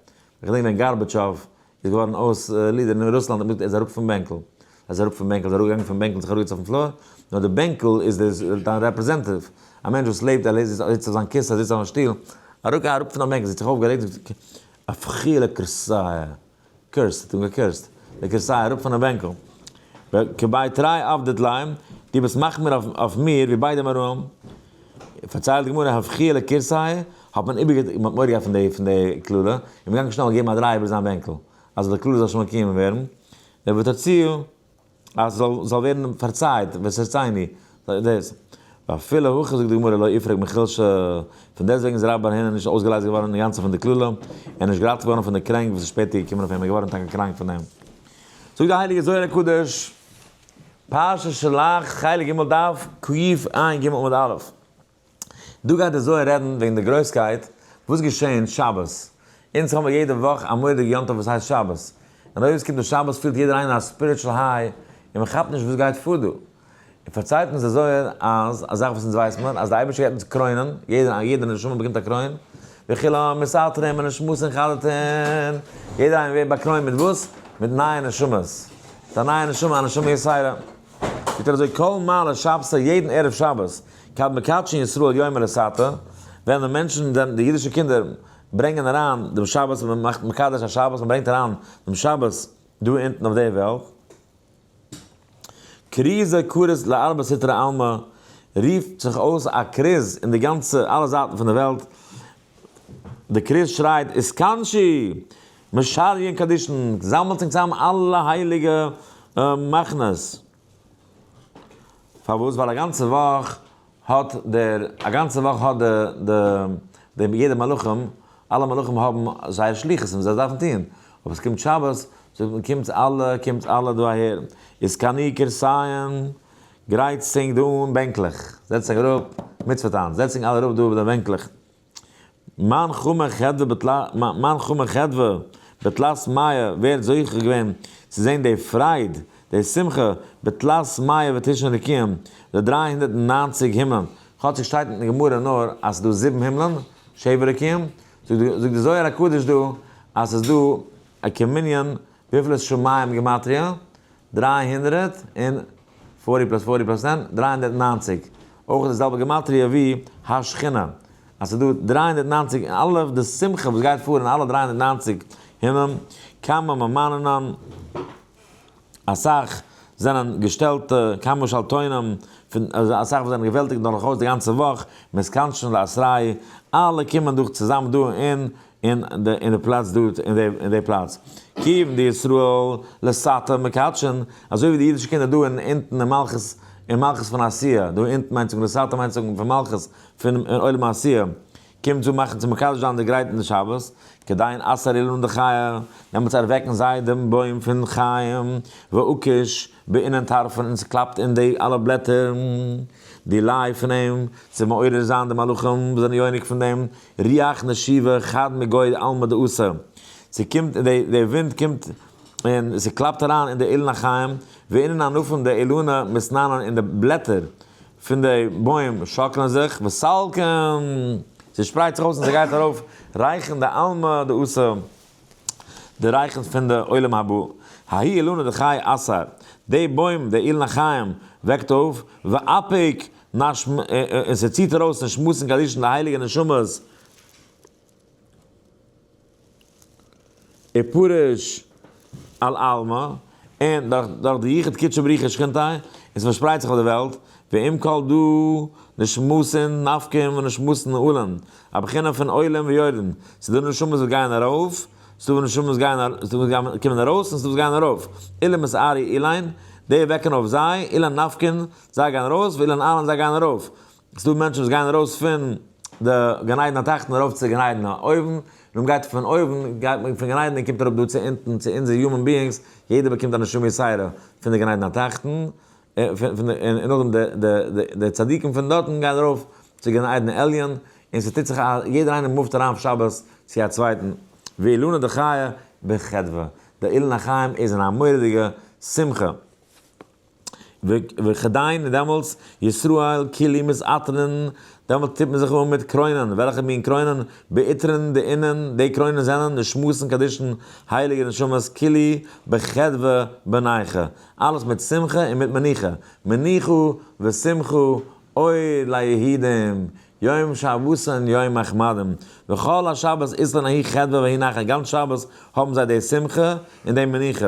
איך געדענק ווען גארבאטשאוו איז געווארן אויס leader אין רוסלאנד האט מען געזאגט ער איז אראפ פון בענקל. ער איז אראפ פון בענקל, ער איז אראפגעגאנגען פון בענקל און זיך אראפגעזעצט אויפן floor. נאר די בענקל איז דיין representative. א מענטש וואס לעבט, ער זיצט אויף זיין כיסא, ער זיצט אויף זיין שטול. אראפ אראפ פון א בענקל, זי האט זיך אויפגערעגט, זי האט געזאגט, אפכוה לכורסיה. curse, האט אים גע curse ט. לכורסיה, אראפ פונעם בענקל. כבי תרי עבדת לי, דו ביסט מחמיר אויף מיר ווי ביידע אמוראים. פארציילט די גמרא, הפכוה לכורסיה, האט מען איבערגע, מען האט מורא געהאט פון די פון די קללה, און מען געגאנגען שנעל געבן א דריי איבער זיין בענקל, אז די קללה זאל שוין מקוים ווערן, ותרצוהו, אז זאל זאל ווערן פארצייט, ותרצני, דאס. ואפילו הכי זאגט די גמרא לא איפרק מחולשא, פון דעסטוועגן איז רבה בר הונא נישט אויסגעלייזט געווארן אינגאנצן פון די קללה, און נישט געראטעוועט געווארן פון די קרענק וואס איז שפעטער געקומען אויף אים, ער איז געווארן טאקע קראנק פון דעם. זאגט די הייליגע זוהר הקדוש, פרשת שלח, חלק ג' דף קע"ג עמוד א', דא גייט די זוהר רעדן וועגן די גרויסקייט וואס געשעהן שבת, אונז האבן יעדע וואך א מורא'דיגע יום טוב וואס הייסט שבת, און אויב עס קומט די שבת פילט יעדער איינער א spiritual high און מען כאפט נישט וואס גייט פאר דא, און פארציילט אונז די זוהר אז א זאך וואס אונז ווייסט מען אז די אייבערשטער געבט אונז קרוינען, יעדער יעדע נשמה באקומט א קרוין, וכולן מתעטרין בנשמתין חדתין, יעדער איינער ווערט באקרוינט מיט וואס? מיט נייע נשמות, מיט א נייע נשמה, א נשמה יתירה. זאגט ער אזוי כל מעלי שבתא יעדן ערב שבת כד מקדשין ישראל יומא לתתא, ווען די מענטשן ווען די אידישע קינדער ברענגען אריין דעם שבת מען מאכט מקדש השבת מען ברענגט אריין דעם שבת דא אונטן אויף די וועלט, כרוזא כרוז לארבע סטרי עלמא, רופט זיך אויס א כרוז אין די גאנצע אלע זייטן פון די וועלט, די כרוז שרייט אתכנשו משריין קדישין, זאמלט זיך צוזאם אלע הייליגע מחנות. פארוואס? ווייל א גאנצע וואך האט דער, א גאנצע וואך האט די די די יעדע מלאכים, אלע מלאכים האבן זייער שליחות וואס זיי דארפן טון, אבער עס קומט שבת. זאגט מען קומטס אלע, קומטס אלע דא אהער, איז קני כרסיים, גרייטס ענק דא אן בענקלעך, זעצט ענק אראפ, מצוה טאנץ, זעצט ענק אלע אראפ דא אויף די בענקלעך. מאן חמא חדוה בתלת, מאן חמא חדוה בתלת מאה, ווער האט זוכה געווען צו זען די פרייד, די שמחה, בתלת מאה ותשעין רקיעים, די 390 הימלען, כאטשיג שטייט אין די גמרא נאר אז ס'איז דא זיבן הימלען, שבע רקיעים, זאגט די זוהר הקדוש דא אז ס'איז דא א כמנין, וויפיל איז שמים גימטריא? 340 plus 40 plus 10, 390. אויך די זעלבע גימטריא ווי השכינה. אז ס'איז דא 390 אין אלע די שמחה וואס גייט פאר אין אלע 390 הימלען, כמה ממננן, אסאך זענען געשטעלטע, כמה שלטונים, פון אסאך וואס זענען געוועלטיגט דורכאויס די גאנצע וואך, מתכנשין לאתרייהו, אלע קומען דא צוזאם דא אין אין די אין די פלאץ דא אין די אין די פלאץ. כיוון דישראל לתתא מקדשין, אזוי ווי די אידישע קינדער דא אין אונטן אין מלכות אין מלכות פון עשיה, דא אונטן מיינט זאגן לתתא מיינט זאגן פון מלכות פון עולם העשיה, קומט צו מאכן צו מקדש זיין די גרייטן די שבת, כדין אתער אילנא דחיי, דעמאלטס ערוועקן זיי דעם בוים פון חיים, ואקיש באינון טרפין און ס'קלאפט אין די אלע בלעטער, דיליה פון אים, צו מעורר זיין די מלאכים וואס זענען יונק פון דעם, רוח נשיבה חד מגוי עלמא דאתא, ס'קומט די די ווינט קומט און ס'קלאפט אריין אין די אילן החיים, ואינון ענפים דאילנא מתנענען און די בלעטער פון די בוים שאקלען זיך, וסלקין, ס'שפרייט זיך אויס און ס'גייט ארויף ריחין דעלמא דאתא, די ריחן פון די עולם הבא, ההוא אילנא דחיי אתער, די בוים, די אילן החיים, וועקט אויף, ואפיק נש מ, און ס'ציט ארויס נשמתין קדישין די הייליגע נשמות, ופריש על עלמא, און דורך די יחוד קודשא בריך הוא ושכינתיה, און ס'פארשפרייט זיך אויף די וועלט, ועם כל דא נשמתין נפקין ונשמתין עלין, א בחינה פון עולים ויורדין, ס'איז דא נשמות וואס גייען ארויף, ס'איז דא נשמות וואס גייען קומען ארויס, און ס'איז דא וואס גייען ארויף, אלין אתערו אילין, די וועקן אויף זיי, אילין נפקין, זיי גייען ארויס, ואילין עלין זיי גייען ארויף. ס'איז דא מענטשן וואס גייען ארויס פון די גן עדן התחתון ארויף צו גן עדן האויבן, און מ'גייט פון אויבן גייט מען פון גן עדן און קומט אראפ דא צו אונטן צו אונזער human beings, יעדער באקומט א נשמה יתירה פון די גן עדן התחתון, און נאכדעם די צדיקים פון דארטן גייען ארויף צו גן עדן עליון, און ס'טוט זיך א יעדער איינער move ט אריין אויף שבת צו א צווייטן, ואילנא דחיי בחדוה, די אילן החיים איז אין א מורא'דיגע שמחה. וכדין, און דעמאלטס, ישראל כולהו מתעטרין, דעמאלטס טוט מען זיך אן מיט קרוינען, וועלכע מין קרוינען? בעטרין דאינון, די קרוינען זענען, נשמתין קדישין, הייליגע נשמות, כולהו בחדוה בנייחא, אלעס מיט שמחה און מיט מנוחה, מנוחה ושמחה אור ליהודים, יום שבתון יום מחמדים, וכל השבת אית לון ההיא חדוה וההיא נחת, גאנץ שבת האבן זיי די שמחה און די מנוחה,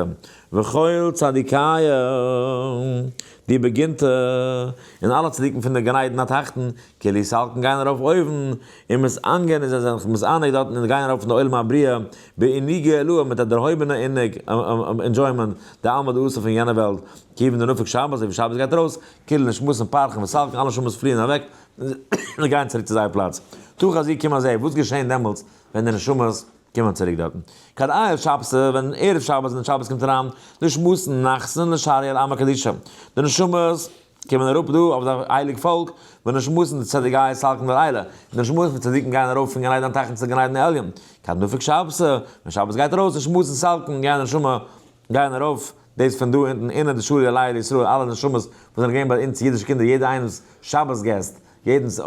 וכל צדיקיא די בגנתא, און אלע צדיקים פון די גן עדן התחתון, כולהו סלקין גייען ארויף אויבן, ומתענגין און זיי זענען זיך מתענג דארטן און גייען ארויף אין די עולם הבריאה, בעינוגא עילאה מיט א דערהויבענע עונג, enjoyment, דעלמא דאתא פון יענע וועלט, כיוון דנפיק שבת, אזוי ווי שבת גייט ארויס, כולהו נשמתין פרחין וסלקין אלע נשמות פליען אוועק, און גייען צוריק צו זייער פלאץ. תא חזי קום אזעה, וואס געשען דעמאלטס ווען די נשמות קומען צוריק דארטן? כד עייל שבתא, ווען ערב שבת און שבת קומט אריין, נשמתין נחתין לשרי על עמא קדישא, די נשמות קומען אראפ דא אויף די הייליג פאלק, ונשמתין דצדיקיא סלקין לעילא, און די נשמות פון צדיקים גייען ארויף פון גן עדן התחתון צו גן עדן העליון. כד נפיק שבתא, ווען שבת גייט ארויס, נשמתין סלקין, גייען נשמה גייען ארויף, דאס פון דא אונטן, אינון דשרו עלייהו לישראל, אלע נשמות וואס זענען געווען ביי אונז אידישע קינדער, יעדער איינעמס שבת guest, יעדנס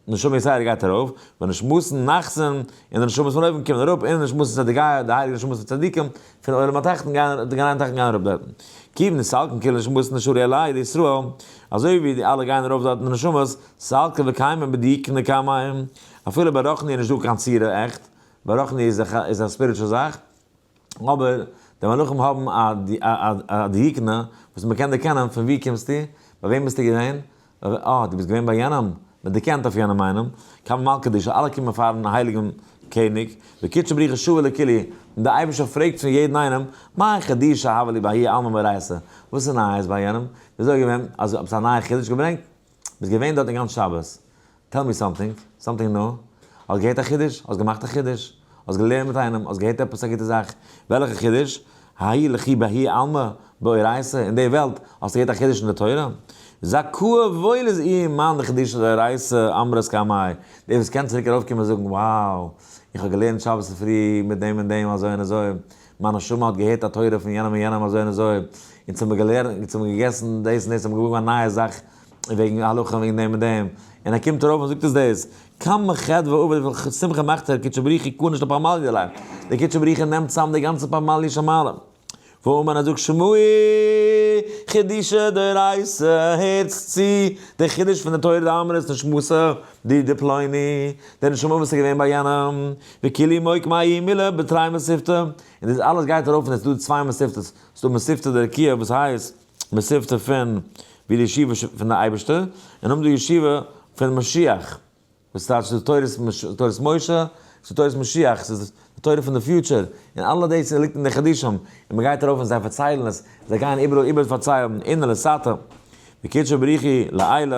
נשמה יתירה גייט ארויף, ונשמתין נחתין, און די נשמות פון אויבן קומען אראפ, אינון נשמתין צדיקיא, די הייליגע נשמות פון צדיקים, פון עולם התחתון גייען די גן עדן התחתון גייען אראפ דארטן. כיון דסלקין כולהו נשמתין דשרו עלייהו לישראל, אזוי ווי די אלע גייען ארויף דארטן די נשמות, סלקין וקיימין בדיוקנא קמייהו, אפילו ביי רוחני איז נישטא קיין צורה עכט, ביי רוחני איז א spiritual זאך, אבער די מלאכים האבן א דיוקנא וואס מען קען דערקענען פון וואו קומסטו, ביי וועם ביסטו געווען, אה, דו ביסט געווען ביי יענעם, מען דערקענט אויף יענעם איינעם, קמי מלכא קדישא, אלע קומען פארן הייליגן קעניג, וקודשא בריך הוא שאיל לכולהו, און דער אייבערשטער פרעגט פון יעדן איינעם, מאי חדישא הוה להו בההוא עלמא באורייתא, וואס איז נייעס ביי יענעם, וויאזוי איז געווען, אז עפעס א נייע חידוש געברענגט, ביסט געווען דארט אין גאנץ שבת, tell me something, something new, האסט געהערט א חידוש? האסט געמאכט א חידוש? האסט געלערנט מיט איינעם, האסט געהערט עפעס א גוטע זאך, וועלכע חידוש? ההיא לכי בהאי עלמא באורייתא, אין די וועלט האסטו געהערט א חידוש אין די תורה? זכאה וואויל איז אים מאן דחידושא דאורייתא אמרת קמאי, דער וואס קען צוריק ארויפקומען און זאגן wow, איך האב געלערנט שבת צופרי מיט דעם און דעם אזוי און אזוי, מיין נשמה האט געהערט א תורה פון יענעם און יענעם אזוי און אזוי, אונז האבן מיר געלערנט, אונז האבן מיר געגעסן דאס און דאס, האבן מיר געוואר געווארן א נייע זאך וועגן הלכה וועגן דעם און דעם, און ער קומט ארויף און זאגט עס דאס, כמה חדוה עביד וויפיל שמחה מאכט ער קודשא בריך הוא קניש לפמליא דיליה, דער קודשא בריך הוא נעמט צאם די גאנצע פמליא של מעלה, ואמר ער זאגט שמעו חידושא דאורייתא, הערטס צו די חידוש פון די תורה דאמרת נשמתא די דפלוני, די נשמה וואס איז געווען ביי יענעם, וכולהו מוקמי ההיא מילה בתרי מתיבתא, און דאס אלעס גייט ארויף און עס איז דא צוויי מתיבתות, ס'איז דא מתיבתא דרקיעא וואס הייסט מתיבתא פון ווי די ישיבה פון די אייבערשטער, און נאכדעם די ישיבה פון משיח. וואס טייטש די תורת תורת משה? ס'איז תורת משיח, ס'איז די תורה פון די future, און אלע דאס ליגט אין די חידושים, און מ'גייט ארויף און זיי פארציילן עס, זיי גייען איבעראל איבער פארציילן, און לסתא, בקודשא בריך הוא לעילא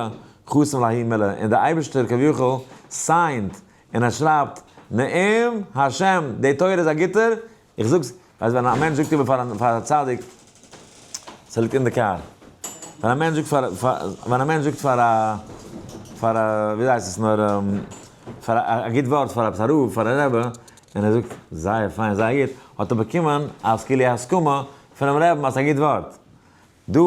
חתים לההיא מילה, און דער אייבערשטער כביכול sign ט און ער שרייבט נאום השם, די תורה איז א גוטער, איך זאג, ווייסט ווען א מענטש זאגט איבער פאר א צדיק, ס'ליגט אין די קאר, ווען א מענטש זאגט פאר, ווען א מענטש זאגט פאר א, פאר א, ווי הייסט עס נאר, פאר א גוט ווארט פאר עפעס א רב, פאר א רבי, און ער זאגט, זייער פיין, זייער גוט, האט ער באקומען א סקילי הסכמה פונעם רעבן אז ס'איז א גוט ווארט. דא,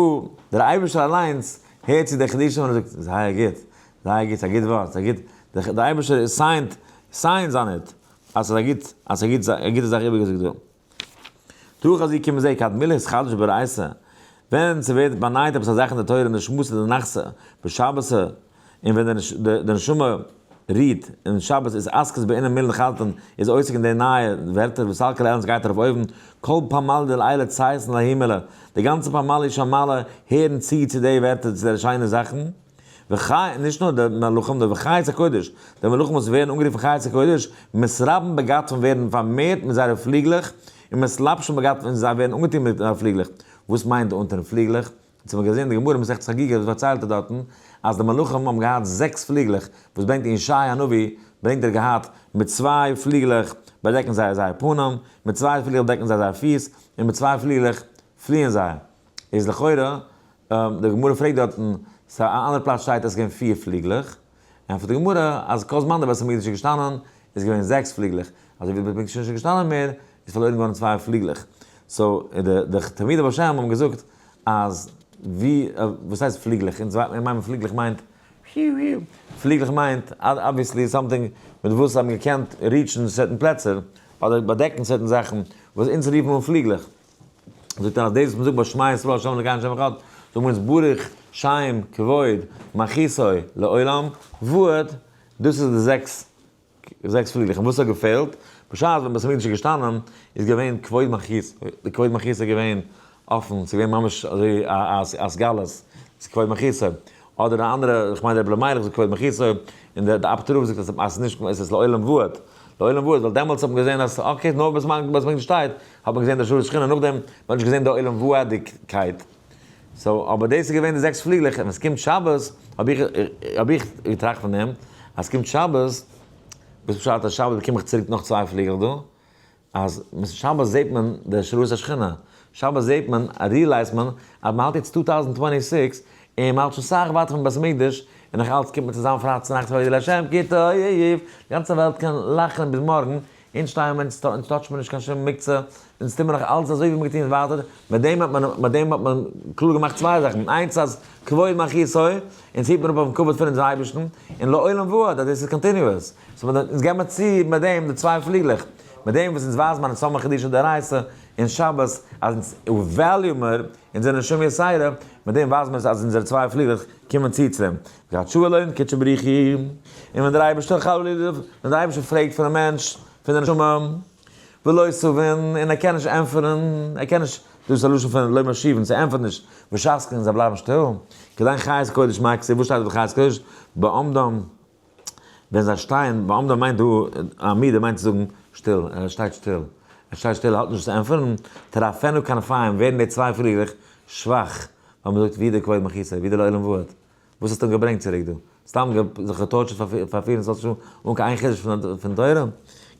דער אייבערשטער אליינס הערט צו די חידושים און ער זאגט, זייער גוט, זייער גוט, ס'איז א גוט ווארט, ס'איז א גוט, דער אייבערשטער sign ט, signs on it, אז ס'איז א גוט, אז ס'איז א גוטע זאך איבערגעזאגט דא. תא חזי קום זע כד מילה אתחדש באורייתא, ווען ס'ווערט באנייט עפעס א זאך אין די תורה נשמתא דנחתא בשבתא, און ווען די נשמה רוהט אין שבת איז עסקת בעינן מילין דחדתין איז עוסק אין די נייע ווערטער וסלקא לעילא און ס'גייט ארויף אויבן, כל פמליא דלעילא צייתין לההיא מילה, די גאנצע פמליא של מעלה הערן צו צו די ווערטער צו די שיינע זאכן. וחי, נישט נאר די מלאכים, נאר וחיות הקודש, די מלאכים וואס ווערן אנגערופן חיות הקודש, מתרבין בגדפין ווערן פארמערט מיט זייערע פליגלעך, און מתלבשין בגדפין און זיי ווערן אנגעטון מיט זייערע פליגלעך. וואס מיינט אנטון פליגלעך? אונז האבן געזען אין די גמרא מסכת חגיגה וואס פארציילט ער דארטן, אז די מלאכים האבן געהאט זעקס פליגלעך, וואס ברענגט אין ישעי' הנביא, ברענגט ער געהאט מיט צוויי פליגלעך באדעקן זיי זייער פנים, מיט צוויי פליגלעך דעקן זיי זייער פיס, און מיט צוויי פליגלעך פליען זיי. איז לכאורה די גמרא פרעגט דארטן, סא א אנדערע פלאץ שטייט אז ס'געווען פיר פליגלעך, ענטפערט די גמרא אז כל זמן די בית המקדש איז געשטאנען איז געווען זעקס פליגלעך, אזוי ווי די בית המקדש איז נישט געשטאנען מער איז פארלוירן געווארן צוויי פליגלעך, so די תלמידי בעל שם האבן געזאגט אז ווי וואס הייסט פליגלעך, אונז מיינען פליגלעך מיינט פליגלעך מיינט obviously something מיט וואס זיי האבן געקענט reach ן certain פלעצער אדער באדעקן certain זאכן וואס אונז רופן אן פליגלעך. זאגט ער אז דאס וואס מ'זאגט ביי שמע ישראל השם אלוקינו השם אחד, זאגן מיר אונז ברוך שם כבוד מלכותו לעולם ועד, דאס איז די זעקס זעקס פליגלעך, און וואס האט געפעלט? בשעת ווען בית המקדש איז געשטאנען איז געווען כבוד מלכותו, די כבוד מלכותו איז געווען אפן, ס'איז געווען ממש אזוי א התגלות, ס'איז כבוד מלכותו, אדער די אנדערע, איך מיין דער רבי אלימלך זאגט כבוד מלכותו, און דער אפטער רב זאגט אז ס'איז נישט, עס איז לעולם ועד. לעולם ועד, ווייל דעמאלטס האט מען געזען אז okay, נאר בזמן בית המקדש שטייט, האט מען געזען די השראת שכינה, נאכדעם האט מען נישט געזען די עולם ועד'יגקייט. so, אבער דאס איז געווען די זעקס פליגלעך, און ווען ס'קומט שבת, האב איך האב איך געטראכט פון דעם, אז ס'קומט שבת, וואס פשט אז שבת באקום איך צוריק נאך צוויי פליגלעך דא? אז שבת זעט מען די השראת השכינה, שבת זעט מען, realize ט מען, אז מ'האלט יעצט 2026, און מ'האלט שוין סאך ווייטער פון בית המקדש, און נאך אלץ קומט מען צוזאם פרייטאג צונאכטס הודו לה' כי טוב, די גאנצע וועלט קען לאכן ביז מארגן, אונז שטייען מיר, אונז touch ט מען נישט קיין שום מוקצה, אונז טוהן מיר נאך אלץ אזוי ווי מיר געטוהן ווייטער, מיט דעם האט מען, מיט דעם האט מען קלאר געמאכט צוויי זאכן, איינס אז כבוד מלכותו, אונז היט מיר אפ אויפן כבוד פון אונזער אייבערשטן, און לעולם ועד אז דאס איז continuous, so אונז געבן מיר צו מיט דעם די צוויי פליגלעך, מיט דעם וואס אונז ווייזן מיר אז חידושא דאורייתא אין שבת, אז אונז value מיר אונזער נשמה יתירה, מיט דעם ווייזן מיר אז אונזערע צוויי פליגלעך קומען צו צו דעם. וכד שאיל לון קודשא בריך הוא, און ווען דער אייבערשטער חלילה, ווען דער אייבערשטער פרעגט פונעם מענטש, פון די נשמה, ולא תבין, און ער קען נישט ענטפערן, ער קען נישט, דאס איז א לשון פון לא משיבין, ס'ענטפערט נישט, ושתקין, זיי בלייבן שטיל, כדין חיות קודש מאי כתיב, וואס שטייט אויף די חיות קודש? בעומדם, ווען זיי שטייען, בעומדם מיינט דא, עמידה מיינט צו זאגן שטיל, ער שטייט שטיל, ער שטייט שטיל, ער האט נישט וואס צו ענטפערן, תרפנה כנפיים, ווערן די צוויי פליגלעך שוואך, ווייל מ'זאגט ווי די כבוד מלכותו, ווי די לעולם ועד. וואס האסטו אים געברענגט צוריק דא? סתם זיך געטארטשערט פאר 24 שעה אן קיין איין חידוש פון תורה?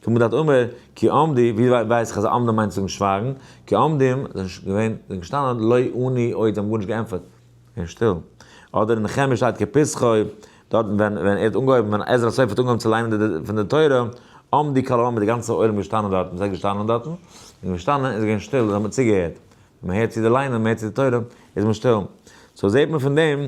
כמו דאת אמר, כי עמדו, ווי ווייס איך אז עמדו מיינט זאגן שווייגן, כי עומדים, זענען געווען, זענען געשטאנען, לא ענו עוד, זיי האבן גארנישט געענטפערט, געווען שטיל. אדער אין נחמיה שטייט כפתחו, דארטן ווען ווען ער האט אנגעהויבן, ווען עזרא הסופר האט אנגעהויבן צו ליינען פון די תורה, עמדו כל העם איז די גאנצע עולם געשטאנען דארטן, זיי געשטאנען דארטן, און געשטאנען איז געווען שטיל, זיי האבן צוגעהערט. ווען מען הערט צו די ליינען, מען הערט צו די תורה, איז מען שטיל. so זעט מען פון דעם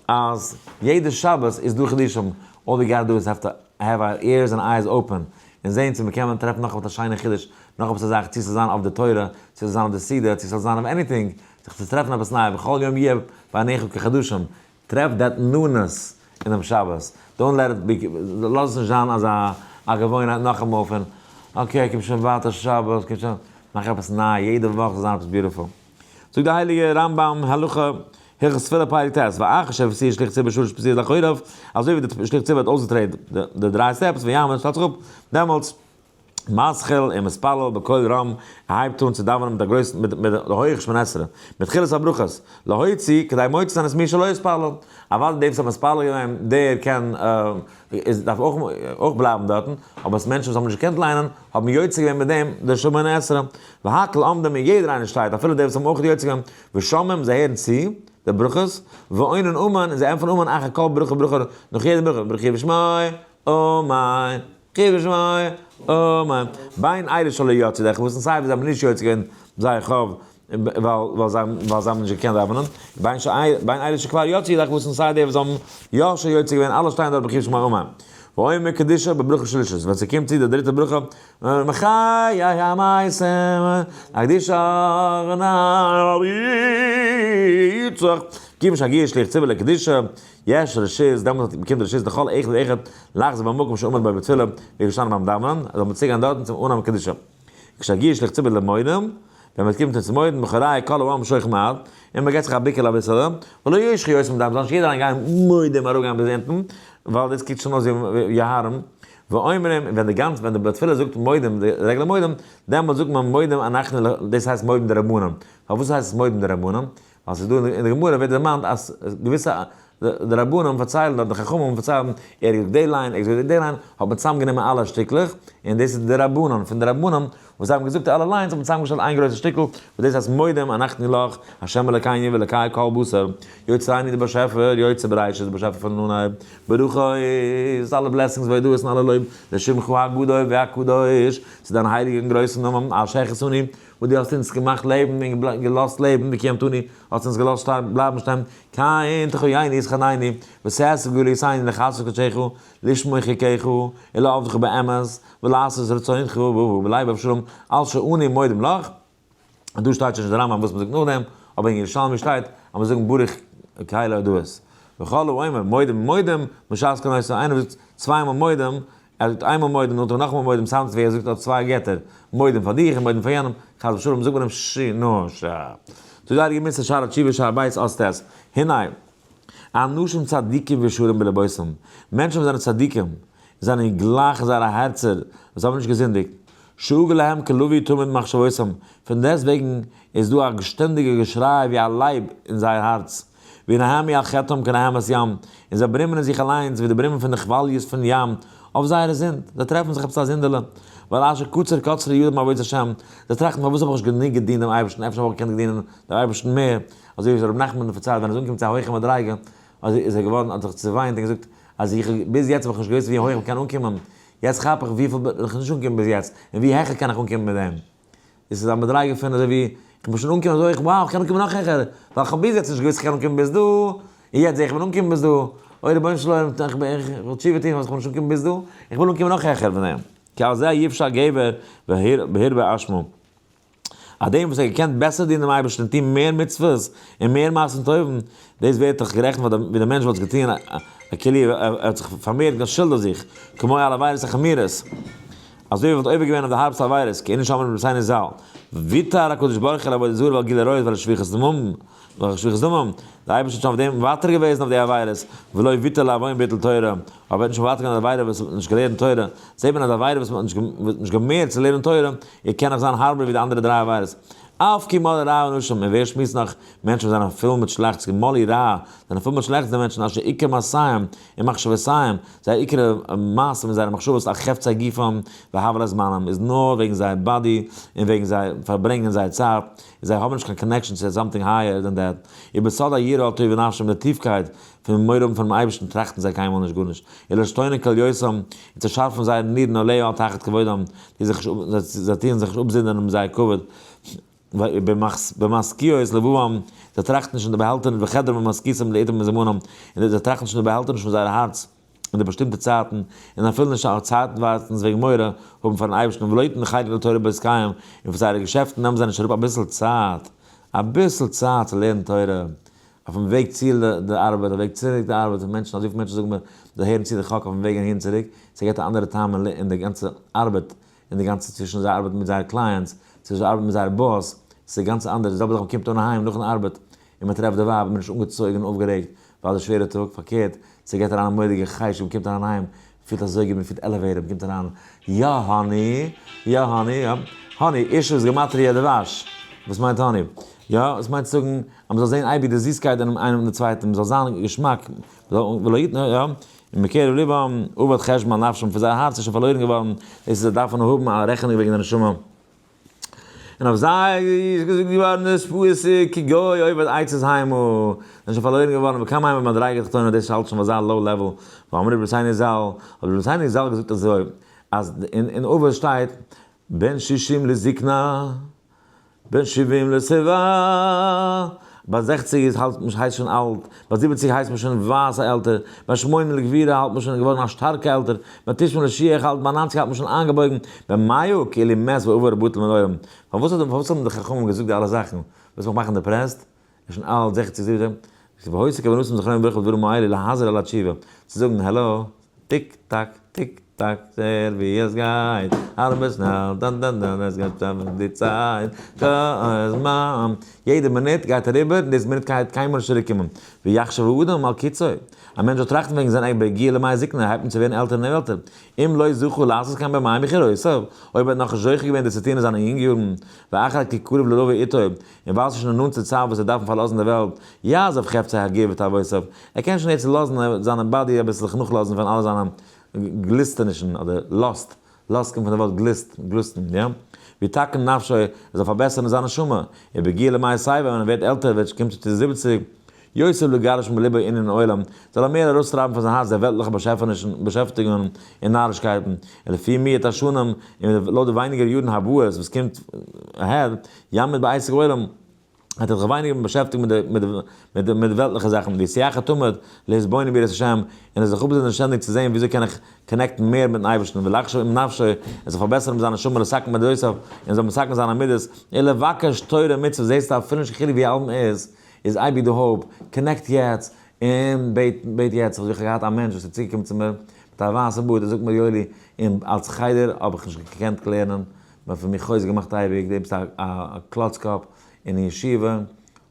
אז יעדע שבת איז דא חידושים, all we gotta do is have to have our ears and eyes open, און זען צו מ'קען טרעפן נאך עפעס א שיינע חידוש, נאך עפעס א זאך, צו ס'זאל זיין אויף די תורה, צו ס'זאל זיין אויף די סעודה, צו ס'זאל זיין אויף anything, זיך צו טרעפן עפעס ניי, וכל יום יהיה בעיניך כחדשים, טרעף that newness אינעם שבת, don't let it be, לאז עס נישט זיין אזא א געוואוינהייט נאכאמאל פון okay קומט שוין ווייטער שבת, קומט שוין, מאך עפעס ניי, יעדע וואך זאל זיין עפעס beautiful. זאגט די הייליגע רמב ם הלכה הלכות תפילה פרק ט', ואחר שהפסיע שליח ציבור שלש פסיעות לאחוריו, אזוי ווי די שליח ציבור האט אויסגעטרעט די דריי steps ויעמוד שטעלט זיך אפ, דעמאלטס מתחיל ומתפלל בקול רם, ער הייבט אן צו דאווענען מיט א גרויסן, מיט מיט די הויעך שמונה עשרה, מתחילת הברכות, להוציא, כדי מוציא זיין את מי שלא התפלל, אוודאי דער וואס האט מתפלל געווען, דער קען, איז דארף אויך אויך בלייבן דארטן, אבער עס מענטשן וואס האבן נישט געקענט ליינען, האבן יוצא געווען מיט דעם די שמונה עשרה, והכל עומדים און יעדער איינער שטייט, אפילו די וואס האבן אויך יוצא געווען, ושומעים, זיי הערן צו די ברכות, ועונין אמן, און זיי ענטפערן אמן אחר כל ברכה וברכה, נאך יעדע ברכה, ברוך הוא ושמו, אמן, ברוך הוא ושמו, אמן. בין אלו שלא יצאו ידי חובתן, סיי וואס זיי האבן נישט יוצא געווען זייער חוב, ווייל זיי האבן נישט געקענט דאווענען, בין אלו שכבר יצאו ידי חובתן, סיי די וואס האבן יא שוין יוצא געווען, אלע שטייען דארט ברוך הוא ושמו אמן. ואומר קדישא בברכה שלישית, ווען ס'קומט צו די דריטע ברכה, מחיי המתים אקדישך נעריצך, כיוון שהגיע שליח ציבור לקדישא, יש רשות, דעמאלט באקומט רשות לכל אחד ואחד לחזור במקום שעמד בו בתפילה, ווי געשטאנען ביים דאווענען, זאל מען צוגיין דארטן צום אנהייב קדישא. כשהגיע שליח ציבור למודים, ווען מען קומט צום מודים, בחורי כל העם שוכ מעט, און מען געט זיך א ביקעל אביסעלע, ולא ישכו יוסף מדם, זאל נישט יעדער אריין גיין מודים אראפגיין ביז אונטן, ווייל דאס קוקט שוין אויס ווי יוהרם, ואומרים, ווען די גאנצע, ווען די בעל תפילה זאגט מודים, די רעגולער מודים, דעמאלט זאגט מען מודים אנחנו, דאס הייסט מודים דרבנן. פארוואס הייסט עס מודים דרבנן? ווייל ס'איז דא אין די גמרא ווערט דערמאנט אז געוויסע די רבנים פארציילן אדער די חכמים פארציילן, ער האט געזאגט די line, ער האט געזאגט די line, האט מען צוזאמגענומען אלע שטיקלעך, און דאס איז די רבנן, פון די רבנן וואס זיי האבן געזאגט אלע lines האט מען צוזאמגעשטעלט איין גרויסע שטיקל, וואס דאס הייסט מודים אנחנו לך, ה' אלקינו ואלקי כל בשר, יוצרנו די באשעפער, יוצר בראשית די באשעפער פון אנהייב, ברכות, אלע blessings והודאות און אלע לויב, לשמך הגדול והקדוש, צו דיין הייליגן גרויסן נאמען, אשר החייתנו, וואס דו האסט אונז געמאכט לעבן און געלאזט לעבן, וקיימתנו, האסט אונז געלאזט שטיין, בלייבן שטיין, כן תחייני ותחנני, ותעשה גאולתנו לחסד קדשך, לשמור חוקיך, ולעבדך באמת, ולעשות רצונך, בלב שלם, על שאנו מודים לך, און דא שטייט שוין נישט די רמב ם וואס מ'זאגט נאכדעם, אבער אין ירושלמי שטייט אז מ'זאגט ברוך קל להודאות. וכל האומר מודים מודים, משעת כינוסו, איינער וואס זאגט צוויי מאל מודים, ער זאגט איינמאל מודים נאכדעם נאכאמאל מודים, sounds ווי ער זאגט אויף צוויי געטער, מודים פאר דיך און מודים פאר יענעם, חס ושלום זאגט מען אים ש נ ש. זאגט די הייליגע מוסר שער התשובה שער בית אות ט', הנה, אנשים צדיקים וישרים בלבותם, מענטשן וואס זענען צדיקים, זענען גלייך אין זייערע הערצער, וואס האבן נישט געזינדיגט, שאגה להם כלביא תמיד במחשבותם, פון דעסטוועגן איז דא א שטענדיגע געשריי ווי א לייב אין זייער הארץ, וינהמו על חטאם כנהמת ים, און זיי ברימען אין זיך אליינס ווי די ברימען פון די כוואליעס פון ים אויף זייערע זינד, זיי טרעפן זיך עפעס א זינדעלע, ועל אשר קצר קצרה ידם מעבודת השם, זיי טראכטן פארוואס האב איך נישט גענוג געדינט דעם אייבערשטן, אפשר וואלט איך געקענט דינען דעם אייבערשטן מער, אזוי ווי רבי נחמן האט פארציילט ווען ער איז אנגעקומען צו א הויכע מדריגה, איז ער געווארן האט זיך צעוויינט און געזאגט אז איך ביז יעצט האב איך נישט געוואוסט ווי הויך איך קען אנקומען, יעצט כאפ איך וויפיל בין איך נישט אנגעקומען ביז יעצט, און ווי העכער קען איך אנקומען מיט דעם. דאס איז א מדריגה פון אזוי ווי איך בין שוין אנגעקומען אזוי הויך, wow איך קען אנקומען נאך העכער, ווייל איך האב ביז יעצט נישט געוואוסט איך קען אנקומען ביז דא, און יעצט זע איך איך בין אנגעקומען ביז דא, אוי רבונו של עולם איך וויל תשובה טון פארוואס איך בין נישט אנגעקומען ביז דא, איך וויל אנקומען נאך העכער פון דעם, כי על זה יפשע גבר והרבה אשמו. אז דעם וואס האט געקענט בעסער דינען דעם אייבערשטן און טון מער מצוות און מער מעשים טובים, דאס ווערט דאך גערעכנט פאר ווי דער מענטש וואלט עס געטון א כאילו ער האט זיך פארמערט גאנץ שולד אויף זיך, כמו על עבירות החמורות, אזוי ווי ער וואלט עובר געווען אויף די הארבסטע עבירות, כענין שאמרו רבותינו ז ל, ויתר הקדוש ברוך הוא על עבודה זרה ועל גילוי עריות ועל שפיכות דמים, ועל שפיכות דמים, דער אייבערשטער האט שוין אויף דעם מוותר געוועזן אויף די עבירות, ולא ויתר לעוון ביטול תורה, אבער ער האט נישט מוותר געווען אויף די עבירה וואס מען האט נישט געלערנט תורה, זעט מען אז די עבירה וואס מען האט נישט געמערט צו לערנען תורה, איר קען נאך זיין הארבער ווי די אנדערע דריי עבירות. אף כי מלא רע אנשים, און ווער שמועסט נאך מענטשן וואס זענען פול מיט שלעכטס, כי מלא רע, זענען פול מיט שלעכטס די מענטשן, אשר עיקר מעשיהם ומחשבותיהם, זייער עיקר מעשים און זייערע מחשבות על חפצי גופם והבלת זמנם, איז נאר וועגן זייער body און וועגן זיי פארברענגען זייער צייט, און זיי האבן נישט קיין connection צו something higher than that, ובסוד היראה על טוב נפשם, די טיפקייט פון מורא האבן פונעם אייבערשטן טראכטן זיי קיינמאל נישט גארנישט, ולשטונן כליותם, און צו שארפן זייער נירן עליה על תחת כבודם, זיי טוען זיך נישט אפזונדערן מיט זייער כבוד, במשכיות לבבם, זיי טראכטן נישט אין די באהעלטעניש בחדרם ומשכיתם לעתים מזמנם, און זיי טראכטן נישט אין די באהעלטעניש פון זייער הארץ אין די באשטימטע צייטן, און אפילו נישט אויף צייטנווייזנס וועגן מורא האבן פארן אייבערשטן, ולא יתן חלק לתורה בעסקיהם, און פון זייערע געשעפטן נעמען זיי נישט אראפ אביסל צייט, אביסל צייט צו לערנען תורה, אויפן וועג צו די ארבעט, אויפן וועג צוריק די ארבעט, און מענטשן, אזויפיל מענטשן זאגן מיר, זיי הערן צו די חק אויפן וועג אהין צוריק, ס'געבט א אנדערע טעם אין די גאנצע ארבעט, אין די גאנצע צווישן זיי ארבעטן מיט זייער clients, צווישן זיי ארבעטן מיט זייער boss, ס'איז גאנץ אנדערש, די זעלבע זאך מ'קומט אן אהיים נאכן ארבעט, און מ'טרעפט די ווייב, איז מען נישט אנגעצויגן און אויפגערעגט ווייל די שווערע טאג, פארקערט, ס'געבט אריין א מורא'דיגע חשק, מ'קומט אריין אהיים, מ'פילט אזוי גוט, מ'פילט elevated, מ'קומט אריין, יא honey, יא honey, יא honey, אשה איז גמטריא דבש, וואס מיינט honey? יא, עס מיינט צו זאגן אז מ'זאל זען אייביג די זיסקייט אינעם איינעם און די צווייטן, מ'זאל זיין געשמאק, ולא יתנו, יא, ומקרב לבם אבד חשבון על נפשם, פון זייער הארץ איז שוין פארלוירן געווארן, דאס איז זיי דארפן האבן א רעכענונג וועגן די נשמה. און אויף זיי איז געזאגט געווארן דאס פסוק, כי גוי אובד עצות המה, זענען שוין פארלוירן געווארן, וכמה המה במדריגה תחתונה, דאס האלט שוין ביי אזא low level, ואמרו רבותינו ז"ל, האט רבותינו ז"ל געזאגט אזוי, אז אין אבות שטייט, בן שישים לזקנה, בן שבעים לשיבה, ביי זעכציג איז האלט מען הייסט שוין אלט, ביי זיבעציג הייסט מען שוין ווייס א עלטער, ביי שמונים לגבורה האלט מען שוין געווארן א שטארקע עלטער, ביי תשעים לשיח האלט ביי ניינציג האלט מען שוין איינגעבויגן, ביי מאה כאילו מת ועבר בטל מן העולם. פארוואס האט פארוואס האבן די חכמים געזאגט די אלע זאכן? ווילסט מיך מאכן depressed? איז שוין אלט זעכציג זיבעציג, והיתה כוונתם זכרונם לברכה בדברים האלה להזהיר על התשובה, צו זאגן העלא, tick tock, tick tock, זעהר ווי עס גייט, ארבעט שנעל, דאן דאן דאן, עס גייט אוועק די צייט, כל זמן, יעדע מינוט גייט אריבער און דאס מינוט גייט קיינמאל נישט צוריק קומען, ויחשב האדם על קיצו, א מענטש זאל טראכטן וועגן זיין עק בהגיע לימי זקנה, ער הייבט אן צו ווערן עלטער און עלטער, אם לא זכה לעשות כן בימי בחורותיו, אויב ער האט נאכנישט זוכה געווען דאס צו טון אין זיינע יונגע יארן, ואחר כי קרוב ללבוא עתו, און ווייל ס'איז שוין א נאנטע צייט וואס ער דארפן פארלאזן די וועלט, יעזוב חפצי הגוף ותאוותיו, ער קען שוין יעצט לאזן זיינע body אביסל זיך נאכלאזן פון אלע זיינע גליסטענישן אדער lust, lust קומט פון די ווארט גליסט, גלוסטן, יא? ויתקן נפשו, ער זאל פארבעסערן זיין נשמה, ובהגיע לימי שיבה, ווען ער ווערט עלטער, ווערט קומט צו די זיבעציג, יוסיף לגרש מלבו ענין העולם, זאל ער מער ארויסטרייבן פון זיין הארץ די וועלטליכע באשעפענישן, באשעפטיגונגען און נארישקייטן, ולפי מיעוט השנים, און לויט די ווייניגער יארן הבאות וואס קומט אהער, ימעיט בעסק העולם, האט ער זיך ווייניגער באשעפטיגט מיט די מיט די מיט די מיט די וועלטליכע זאכן, ויסיח התמיד להתבונן ביראת השם, און ער זיך אפזונדערן שטענדיג צו זען וויאזוי קען איך connect ן מער מיטן אייבערשטן, ולחשוב עם נפשו, און זיך פארבעסערן מיט זיין נשמה לתקן מדותיו, און זאל מתקן זיינע מידות, ולבקש תורה ומצוות, זעסטו אפילו נישט קיין חילוק ווי אלט מען איז, איז אייביג די hope, connect יעצט, און בעט בעט יעצט, אזוי ווי איך האב געהאט א מענטש וואס איז צוגעקומען צו מיר מיט א ווייסע בארד, ער זאגט מיר יואלי, אין אלס חדר האב איך נישט געקענט לערנען, מען האט פון מיר חוזק געמאכט אייביג, דו ביסט א קלאץ קאפ, און אין ישיבה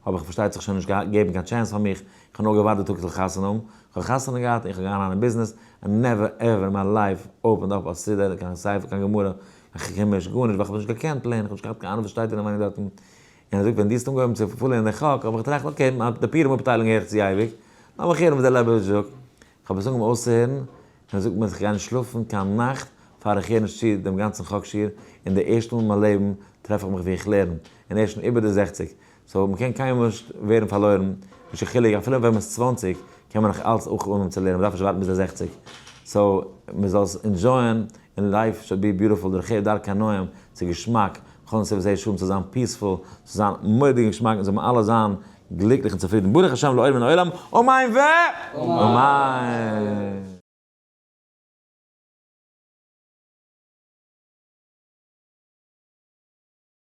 האב איך פארשטייט זיך שוין נישט געגעבן קיין chance פאר מיך, איך האב נאר געווארט די טאג איך זאל חתונה האבן, איך האב חתונה געהאט און איך האב געהאט אריין אין ביזנעס, and never ever in my life opened up א סידור, קיין ספר, קיין גמרא, קיין חומש, גארנישט, ווייל איך האב נישט געקענט לערנען, איך האב נישט געהאט קיין אהנונג וואס שטייט אינעווייניג דארטן, און ער זאגט ווען דו האסט אנגעהויבן צו פארלערנען די חק האב איך געטראכט okay, די פורים אפטיילונג הער איך צו אייביג, לאמיך הערן וואס דער לעבאוויטש זאגט, איך האב עס אנגעהויבן אויסצוהערן, און ער זאגט מיר אז איך גיי נישט שלאפן קיין נאכט פאר איך הער נישט צו דעם גאנצן חק שיעור, און די ערשטע מאל אין מיין לעבן טרעף איך מיך ווי איך לערן, און ערשט שוין איבער די זעכציג, so מ'קען קיינמאל נישט ווערן פארלוירן, נישט קיין חילוק אפילו ווען מ'איז צוואנציג קען מען נאך אלץ אויך אנהויבן צו לערנען, מ'דארף נישט ווארטן ביז די זעכציג, so מ'זאל עס enjoy ען, און life should be beautiful, דרכי דרכי נועם, ס'איז געשמאק, כל נתיבותיה שלום, ס'זאל זיין peaceful, ס'זאל זיין מורא'דיג געשמאק, און זאל מען אלע זיין גליקליך און צופרידן, ברוך השם לעולם מן העולם, אמן ו! אמן!